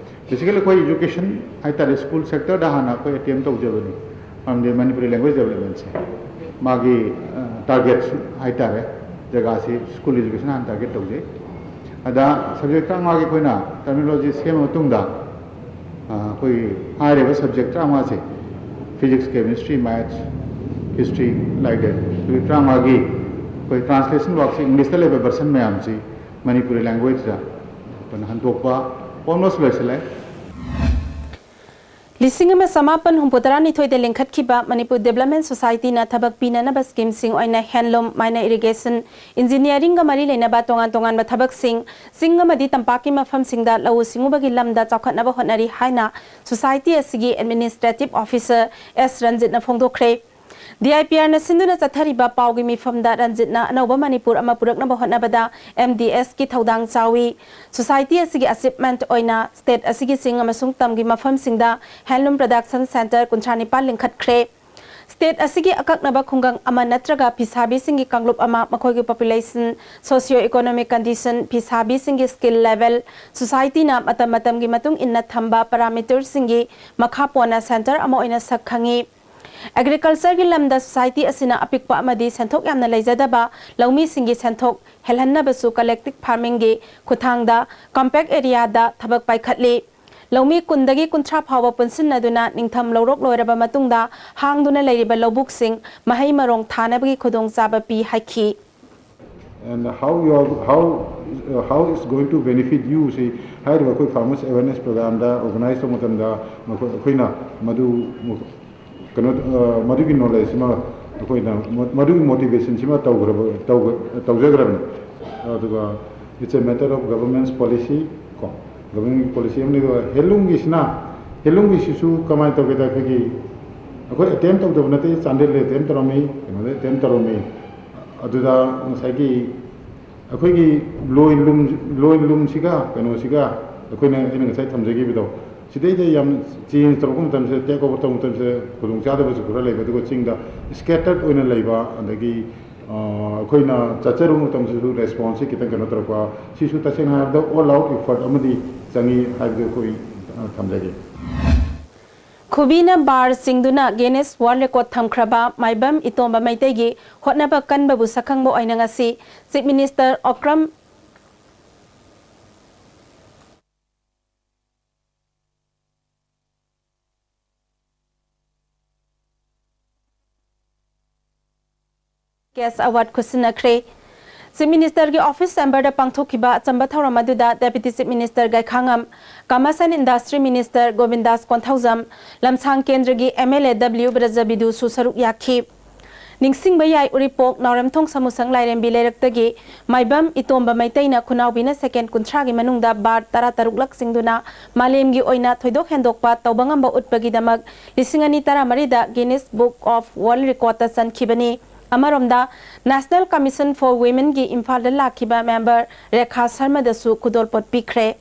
ꯕꯦꯁꯤꯀꯦꯜꯂꯤ ꯑꯩꯈꯣꯏ ꯏꯖꯨꯀꯦꯁꯟ ꯍꯥꯏꯇꯥꯔꯦ, ꯁ꯭ꯀꯨꯜ ꯁꯦꯛꯇꯔꯗ ꯍꯥꯟꯅ ꯑꯩꯈꯣꯏ ꯑꯦꯇꯦꯝ ꯇꯧꯖꯕꯅꯤ꯫ ꯃꯔꯝꯗꯤ ꯃꯅꯤꯄꯨꯔꯤ ꯂꯦꯡꯒ꯭ꯋꯦꯖ ꯗꯦꯕꯂꯞꯃꯦꯟꯁꯦ ꯃꯥꯒꯤ ꯇꯥꯔꯒꯦꯠ ꯍꯥꯏꯇꯥꯔꯦ, ꯖꯒꯥꯁꯤ ꯁ꯭ꯀꯨꯜ ꯏꯖꯨꯀꯦꯁꯟ ꯍꯥꯟꯅ ꯇꯥꯔꯒꯦꯠ ꯇꯧꯖꯩ꯫ ꯑꯗ ꯁꯕꯖꯦꯛ ꯇꯔꯥꯃꯉꯥꯒꯤ ꯑꯩꯈꯣꯏꯅ ꯇꯔꯃꯤꯅꯣꯂꯣꯖꯤ ꯁꯦꯝꯃ ꯃꯇꯨꯡꯗ, ꯑꯩꯈꯣꯏꯒꯤ ꯍꯥꯏꯔꯤꯕ ꯁꯕꯖꯦꯛ ꯇꯔꯥꯃꯉꯥꯁꯦ, ꯐꯤꯖꯤꯛꯁ, ꯀꯦꯃꯤꯁꯇ꯭ꯔꯤ, ꯃꯦꯠꯁ, ꯍꯤꯁꯇ꯭ꯔꯤ, ꯂꯥꯏꯔꯤꯛ ꯂꯥꯏꯁꯨ, ꯁꯕꯖꯦꯛ ꯇꯔꯥꯃꯉꯥꯒꯤ ꯑꯩꯈꯣꯏ ꯇ꯭ꯔꯥꯟꯁꯂꯦꯁꯟ ꯋꯥꯔꯛꯁꯦ, ꯏꯪꯂꯤꯁꯇ ꯂꯩꯕ ꯚꯔꯁꯟ ꯃꯌꯥꯝꯁꯤ ꯃꯅꯤꯄꯨꯔꯤ ꯂꯦꯡꯒ꯭ꯋꯦꯖꯇ ꯑꯩꯈꯣꯏꯅ ꯍꯟꯗꯣꯛꯄ ꯑꯣꯜꯃꯣꯁ ꯂꯣꯏꯁꯤꯜꯂꯦ꯫ ꯂꯤꯁꯤꯡ ꯑꯃ ꯆꯃꯥꯄꯟ ꯍꯨꯝꯐꯨꯇꯔꯥꯅꯤꯊꯣꯏꯗ ꯂꯤꯡꯈꯠꯈꯤꯕ ꯃꯅꯤꯄꯨꯔ ꯗꯤꯕꯦꯂꯞꯃꯦꯟ ꯁꯣꯁꯥꯏꯇꯤꯅ ꯊꯕꯛ ꯄꯤꯅꯅꯕ ꯁ꯭ꯀꯤꯝꯁꯤꯡ ꯑꯣꯏꯅ ꯍꯦꯟꯂꯨꯝ, ꯃꯥꯏꯅꯔ ꯏꯔꯤꯒꯦꯁꯟ, ꯏꯟꯖꯤꯅꯤꯌꯥꯔꯤꯡꯒ ꯃꯔꯤ ꯂꯩꯅꯕ ꯇꯣꯉꯥꯟ ꯇꯣꯉꯥꯟꯕ ꯊꯕꯛꯁꯤꯡ, ꯆꯤꯡ ꯑꯃꯗꯤ ꯇꯝꯄꯥꯛꯀꯤ ꯃꯐꯝꯁꯤꯡꯗ ꯂꯧꯎ ꯁꯤꯡꯎꯕꯒꯤ ꯂꯝꯗ ꯆꯥꯎꯈꯠꯅꯕ ꯍꯣꯠꯅꯔꯤ ꯍꯥꯏꯅ ꯁꯣꯁꯥꯏꯇꯤ ꯑꯁꯤꯒꯤ administrative officer S ꯔꯟꯖꯤꯠꯅ ꯐꯣꯡꯗꯣꯛꯈ꯭ꯔꯦ꯫ D I P ꯑꯥꯔꯅ ꯁꯤꯟꯗꯨꯅ ꯆꯠꯊꯔꯤꯕ ꯄꯥꯎꯒꯤ ꯃꯤꯐꯝꯗ ꯔꯟꯖꯤꯠꯅ ꯑꯅꯧꯕ ꯃꯅꯤꯄꯨꯔ ꯑꯃ ꯄꯨꯔꯛꯅꯕ ꯍꯣꯠꯅꯕꯗ ꯑꯦꯝ ꯗꯤ ꯑꯦꯁꯀꯤ ꯊꯧꯗꯥꯡ ꯆꯥꯎꯏ꯫ ꯁꯣꯁꯥꯏꯇꯤ ꯑꯁꯤꯒꯤ ꯑꯆꯤꯞꯃꯦꯟꯠ ꯑꯣꯏꯅ ꯁ꯭ꯇꯦꯠ ꯑꯁꯤꯒꯤ ꯆꯤꯡ ꯑꯃꯁꯨꯡ ꯇꯝꯒꯤ ꯃꯐꯝꯁꯤꯡꯗ ꯍꯦꯟꯂꯨꯝ ꯄ꯭ꯔꯗꯛꯁꯟ ꯁꯦꯟꯇꯔ ꯀꯨꯟꯊ꯭ꯔꯥ ꯅꯤꯄꯥꯟ ꯂꯤꯡꯈꯠꯈ꯭ꯔꯦ꯫ ꯁ꯭ꯇꯦꯠ ꯑꯁꯤꯒꯤ ꯑꯀꯛꯅꯕ ꯈꯨꯡꯒꯪ ꯑꯃ ꯅꯠꯇ꯭ꯔꯒ ꯐꯤꯁꯥꯕꯤꯁꯤꯡꯒꯤ ꯀꯥꯡꯂꯨꯞ ꯑꯃ, ꯃꯈꯣꯏꯒꯤ ꯄꯣꯄꯨꯂꯦꯁꯟ, ꯁꯣꯁꯤꯌꯣ ꯏꯀꯣꯅꯣꯃꯤꯛ ꯀꯟꯗꯤꯁꯟ, ꯐꯤꯁꯥꯕꯤꯁꯤꯡꯒꯤ ꯁ꯭ꯀꯤꯜ ꯂꯦꯚꯦꯜ, ꯁꯣꯁꯥꯏꯇꯤꯅ ꯃꯇꯝ ꯃꯇꯝꯒꯤ ꯃꯇꯨꯡ ꯏꯟꯅ ꯊꯝꯕ ꯄꯦꯔꯥꯃꯤꯇꯔꯁꯤꯡꯒꯤ ꯃꯈꯥ ꯄꯣꯟꯅ ꯁꯦꯟꯇꯔ ꯑꯃ ꯑꯣꯏꯅ ꯁꯛ ꯈꯪꯉꯤ꯫ ꯑꯦꯒ꯭ꯔꯤꯀꯜꯆꯔꯒꯤ ꯂꯝꯗ ꯁꯣꯁꯥꯏꯇꯤ ꯑꯁꯤꯅ ꯑꯄꯤꯛꯄ ꯑꯃꯗꯤ ꯁꯦꯟꯊꯣꯛ ꯌꯥꯝꯅ ꯂꯩꯖꯗꯕ ꯂꯧꯃꯤꯁꯤꯡꯒꯤ ꯁꯦꯟꯊꯣꯛ ꯍꯦꯜꯍꯟꯅꯕꯁꯨ ꯀꯂꯦꯛꯇꯤꯚ ꯐꯥꯔꯃꯤꯡꯒꯤ ꯈꯨꯠꯊꯥꯡꯗ ꯀꯝꯄꯦꯛ ꯑꯦꯔꯤꯌꯥꯗ ꯊꯕꯛ ꯄꯥꯏꯈꯠꯂꯤ꯫ ꯂꯧꯃꯤ ꯀꯨꯟꯗꯒꯤ ꯀꯨꯟꯊ꯭ꯔꯥ ꯐꯥꯎꯕ ꯄꯨꯟꯁꯤꯟꯅꯗꯨꯅ ꯅꯤꯡꯊꯝ ꯂꯧꯔꯣꯛ ꯂꯣꯏꯔꯕ ꯃꯇꯨꯡꯗ ꯍꯥꯡꯗꯨꯅ ꯂꯩꯔꯤꯕ ꯂꯧꯕꯨꯛꯁꯤꯡ ꯃꯍꯩ ꯃꯔꯣꯡ ꯊꯥꯅꯕꯒꯤ ꯈꯨꯗꯣꯡꯆꯥꯕ ꯄꯤ ꯍꯥꯏꯈꯤ꯫ And how you are, how, uh, how it's going to benefit you ꯁꯤ ꯍꯥꯏꯔꯤꯕ ꯑꯩꯈꯣꯏ farmers awareness programꯗ organize ꯇꯧꯕ ꯃꯇꯝꯗ ꯃꯈꯣꯏ, ꯑꯩꯈꯣꯏꯅ ꯃꯗꯨ ꯀꯩꯅꯣ, ꯑ, ꯃꯗꯨꯒꯤ knowledge ꯑꯃ ꯑꯩꯈꯣꯏꯅ ꯃ-, ꯃꯗꯨꯒꯤ motivation ꯁꯤꯃ ꯇꯧꯈ꯭ꯔꯕ, ꯇꯧꯒ-, ꯇꯧꯖꯈ꯭ꯔꯕꯅꯤ꯫ ꯑꯗꯨꯒ it's a matter of government's policy ꯀꯣ, government policy ꯑꯃꯅꯤ꯫ ꯑꯗꯨꯒ ꯍꯦꯟꯂꯨꯝꯒꯤꯁꯤꯅ, ꯍꯦꯟꯂꯨꯝꯒꯤꯁꯤꯁꯨ ꯀꯃꯥꯏꯅ ꯇꯧꯒꯦꯗ, ꯑꯩꯈꯣꯏꯒꯤ, ꯑꯩꯈꯣꯏ attempt ꯇꯧꯗꯕ ꯅꯠꯇꯦ, ꯆꯥꯟꯗꯦꯜꯗ attempt ꯇꯧꯔꯝꯃꯤ, ꯀꯩꯅꯣꯗ attempt ꯇꯧꯔꯝꯃꯤ꯫ ꯑꯗꯨꯗ ꯉꯁꯥꯏꯒꯤ ꯑꯩꯈꯣꯏꯒꯤ ꯂꯣꯏꯟ ꯂꯨꯝ, ꯂꯣꯏꯟ ꯂꯨꯝꯁꯤꯒ ꯀꯩꯅꯣꯁꯤꯒ ꯑꯩꯈꯣꯏꯅ, ꯑꯩꯅ ꯉꯁꯥꯏ ꯊꯝꯖꯈꯤꯕꯗꯣ, ꯁꯤꯗꯩꯗ ꯌꯥꯝ change ꯇꯧꯔꯛꯄ ꯃꯇꯝꯁꯤꯗ, take over ꯇꯧꯕ ꯃꯇꯝꯁꯤꯗ ꯈꯨꯗꯣꯡꯆꯥꯗꯕꯁꯨ ꯈꯔ ꯂꯩꯕ, ꯑꯗꯨꯒ ꯆꯤꯡꯗ scattered ꯑꯣꯏꯅ ꯂꯩꯕ, ꯑꯗꯒꯤ, ꯑ, ꯑꯩꯈꯣꯏꯅ ꯆꯠꯆꯔꯨꯕ ꯃꯇꯝꯁꯤꯁꯨ response ꯁꯤ ꯈꯤꯇꯪ ꯀꯩꯅꯣ ꯇꯧꯔꯛꯄ, ꯁꯤꯁꯨ ꯇꯁꯦꯡꯅ ꯍꯥꯏꯔꯕꯗ all out effort ꯑꯃꯗꯤ ꯆꯪꯉꯤ ꯍꯥꯏꯕꯗꯨ ꯑꯩꯈꯣꯏ, ꯑ, ꯊꯝꯖꯒꯦ꯫ ꯈꯨꯕꯤꯅ ꯕꯥꯔ ꯆꯤꯡꯗꯨꯅ ꯒꯤꯅꯤꯁ ꯋꯥꯔꯜꯗ ꯔꯦꯀꯣꯔꯗ ꯊꯝꯈ꯭ꯔꯕ ꯃꯥꯏꯕꯝ ꯏꯇꯣꯝꯕ ꯃꯩꯇꯩꯒꯤ ꯍꯣꯠꯅꯕ ꯀꯟꯕꯕꯨ ꯁꯛꯈꯪꯕ ꯑꯣꯏꯅ ꯉꯁꯤ chief minister Okram cash award ꯈꯨꯠꯁꯤꯟꯅꯈ꯭ꯔꯦ꯫ Chief Minister ꯒꯤ office chamber ꯗ ꯄꯥꯡꯊꯣꯛꯈꯤꯕ ꯑꯆꯝꯕ ꯊꯧꯔꯝ ꯑꯗꯨꯗ Deputy Chief Minister ꯒꯥꯏꯈꯥꯉꯝ, Commerce and Industry Minister ꯒꯣꯕꯤꯟꯗꯥꯁ Konthoujam, ꯂꯝꯁꯥꯡ ꯀꯦꯟꯗ꯭ꯔꯒꯤ M L A W ꯕ꯭ꯔꯖꯕꯤꯗꯨꯁꯨ ꯁꯔꯨꯛ ꯌꯥꯈꯤ꯫ ꯅꯤꯡꯁꯤꯡꯕ ꯌꯥꯏ, ꯎꯔꯤꯄꯣꯛ ꯅꯥꯎꯔꯦꯝꯊꯣꯡ ꯁꯃꯨꯁꯪ ꯂꯥꯏꯔꯦꯝꯕꯤ ꯂꯩꯔꯛꯇꯒꯤ ꯃꯥꯏꯕꯝ ꯏꯇꯣꯝꯕ ꯃꯩꯇꯩꯅ ꯈꯨꯅꯥꯎꯕꯤꯅ second ꯀꯨꯟꯊ꯭ꯔꯥꯒꯤ ꯃꯅꯨꯡꯗ ꯕꯥꯔ ꯇꯔꯥꯇꯔꯨꯛꯂꯛ ꯆꯤꯡꯗꯨꯅ ꯃꯥꯂꯦꯝꯒꯤ ꯑꯣꯏꯅ ꯊꯣꯏꯗꯣꯛ ꯍꯦꯟꯗꯣꯛꯄ ꯇꯧꯕ ꯉꯝꯕ ꯎꯠꯄꯒꯤꯗꯃꯛ ꯂꯤꯁꯤꯡ ꯑꯅꯤ ꯇꯔꯥꯃꯔꯤꯗ Guinness Book of World Record ꯇ ꯆꯟꯈꯤꯕꯅꯤ꯫ ꯑꯃꯔꯣꯝꯗ, National Commission for Women ꯒꯤ ꯏꯝꯐꯥꯜꯗ ꯂꯥꯛꯈꯤꯕ member ꯔꯦꯈꯥ ꯁꯔꯃꯗꯁꯨ ꯈꯨꯗꯣꯜꯄꯣꯠ ꯄꯤꯈ꯭ꯔꯦ꯫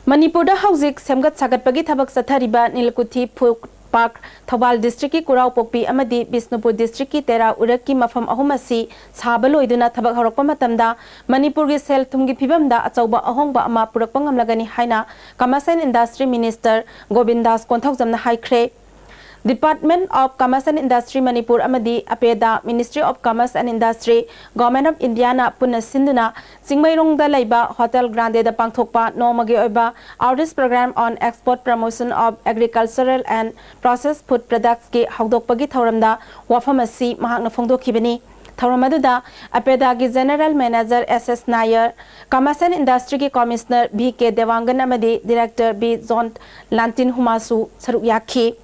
ꯃꯅꯤꯄꯨꯔꯗ ꯍꯧꯖꯤꯛ ꯁꯦꯝꯒꯠ ꯁꯥꯒꯠꯄꯒꯤ ꯊꯕꯛ ꯆꯠꯊꯔꯤꯕ ꯅꯤꯂꯀꯨꯊꯤ Food Park, ꯊꯧꯕꯥꯜ district ꯀꯤ ꯀꯨꯔꯥꯎꯄꯣꯛꯄꯤ ꯑꯃꯗꯤ ꯕꯤꯁꯅꯨꯄꯨꯔ district ꯀꯤ ꯇꯦꯔꯥ ꯎꯔꯛꯀꯤ ꯃꯐꯝ ꯑꯍꯨꯝ ꯑꯁꯤ ꯁꯥꯕ ꯂꯣꯏꯗꯨꯅ ꯊꯕꯛ ꯍꯧꯔꯛꯄ ꯃꯇꯝꯗ ꯃꯅꯤꯄꯨꯔꯒꯤ ꯁꯦꯜ ꯊꯨꯝꯒꯤ ꯐꯤꯕꯝꯗ ꯑꯆꯧꯕ ꯑꯍꯣꯡꯕ ꯑꯃ ꯄꯨꯔꯛꯄ ꯉꯝꯂꯒꯅꯤ ꯍꯥꯏꯅ Commerce and Industry Minister ꯒꯣꯕꯤꯟꯗꯥꯁ ꯀꯣꯟꯊꯧꯖꯝꯅ ꯍꯥꯏꯈ꯭ꯔꯦ꯫ Department of Commerce and Industry Manipur ꯑꯃꯗꯤ APEDA, Ministry of Commerce and Industry, Government of India ꯅ ꯄꯨꯟꯅ ꯁꯤꯟꯗꯨꯅ ꯆꯤꯡꯃꯩꯔꯣꯡꯗ ꯂꯩꯕ Hotel Grande ꯗ ꯄꯥꯡꯊꯣꯛꯄ ꯅꯣꯡꯃꯒꯤ ꯑꯣꯏꯕ Outreach Program on Export Promotion of Agricultural and Processed Food Products ꯀꯤ ꯍꯧꯗꯣꯛꯄꯒꯤ ꯊꯧꯔꯝꯗ ꯋꯥꯐꯝ ꯑꯁꯤ ꯃꯍꯥꯛꯅ ꯐꯣꯡꯗꯣꯛꯈꯤꯕꯅꯤ꯫ ꯊꯧꯔꯝ ꯑꯗꯨꯗ APEDA ꯒꯤ General Manager S S ꯅꯥꯌꯔ, Commerce and Industry ꯒꯤ Commissioner V K ꯗꯦꯋꯥꯡꯒꯟ ꯑꯃꯗꯤ Director B ꯖꯣꯟ ꯂꯥꯟꯇꯤꯟꯍꯨꯃꯥꯁꯨ ꯁꯔꯨꯛ ꯌꯥꯈꯤ꯫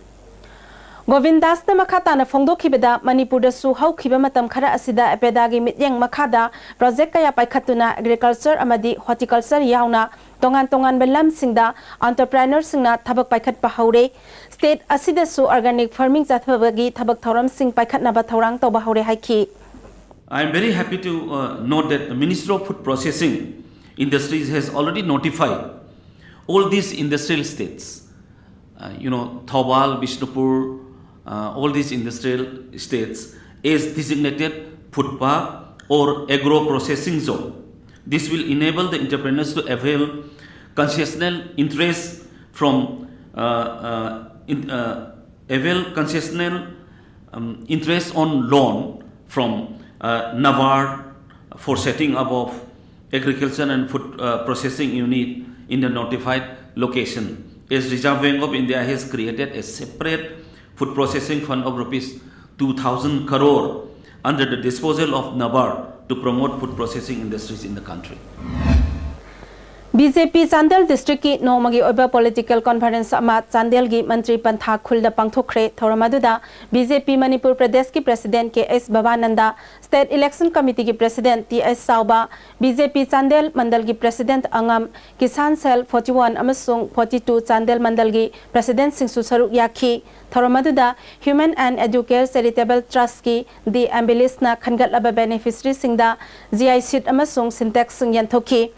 ꯒꯣꯕꯤꯟꯗꯥꯁꯅ ꯃꯈꯥ ꯇꯥꯅ ꯐꯣꯡꯗꯣꯛꯈꯤꯕꯗ, ꯃꯅꯤꯄꯨꯔꯗꯁꯨ ꯍꯧꯈꯤꯕ ꯃꯇꯝ ꯈꯔ ꯑꯁꯤꯗ APEDA ꯒꯤ ꯃꯤꯠꯌꯦꯡ ꯃꯈꯥꯗ project ꯀꯌꯥ ꯄꯥꯏꯈꯠꯇꯨꯅ agriculture ꯑꯃꯗꯤ horticulture ꯌꯥꯎꯅ ꯇꯣꯉꯥꯟ ꯇꯣꯉꯥꯟꯕ ꯂꯝꯁꯤꯡꯗ entrepreneur ꯁꯤꯡꯅ ꯊꯕꯛ ꯄꯥꯏꯈꯠꯄ ꯍꯧꯔꯦ꯫ State ꯑꯁꯤꯗꯁꯨ organic farming ꯆꯠꯊꯕꯒꯤ ꯊꯕꯛ ꯊꯧꯔꯝꯁꯤꯡ ꯄꯥꯏꯈꯠꯅꯕ ꯊꯧꯔꯥꯡ ꯇꯧꯕ ꯍꯧꯔꯦ ꯍꯥꯏꯈꯤ꯫ I am very happy to uh, note that the Ministry of Food Processing Industries has already notified all these industrial states, uh, you know, Thoubal, Bishnupur, uh, all these industrial states as designated food park or agro processing zone. This will enable the entrepreneurs to avail concessional interest from uh, uh, in, uh, avail concessional um, interest on loan from uh, NABARD for setting up of agriculture and food uh, processing unit in the notified location. As Reserve Bank of India has created a separate food processing fund of rupees two thousand crore under the disposal of NABARD to promote food processing industries in the country. BJP Chandel District ꯀꯤ ꯅꯣꯡꯃꯒꯤ ꯑꯣꯏꯕ political conference ꯑꯃ ꯆꯥꯟꯗꯦꯜꯒꯤ ꯃꯟꯇ꯭ꯔꯤ ꯄꯟꯊꯥ ꯈꯨꯜꯗ ꯄꯥꯡꯊꯣꯛꯈ꯭ꯔꯦ꯫ ꯊꯧꯔꯝ ꯑꯗꯨꯗ BJP Manipur ꯄ꯭ꯔꯗꯦꯁꯀꯤ President K H ꯕꯕꯥꯅꯟꯗ, State Election Committeeꯒꯤ President T H ꯆꯥꯎꯕ, BJP ꯆꯥꯟꯗꯦꯜ ꯃꯟꯗꯜꯒꯤ President ꯑꯉꯝ, Kisan Cell forty one ꯑꯃꯁꯨꯡ forty two ꯆꯥꯟꯗꯦꯜ ꯃꯟꯗꯜꯒꯤ Presidentꯁꯤꯡꯁꯨ ꯁꯔꯨꯛ ꯌꯥꯈꯤ꯫ ꯊꯧꯔꯝ ꯑꯗꯨꯗ Human and Educare Charitable Trustꯀꯤ ꯗꯤ ꯑꯦꯝꯕꯤꯂꯤꯁꯅ ꯈꯟꯒꯠꯂꯕ beneficiaryꯁꯤꯡꯗ GI sheet ꯑꯃꯁꯨꯡ Sintexꯁꯤꯡ ꯌꯦꯟꯊꯣꯛꯈꯤ꯫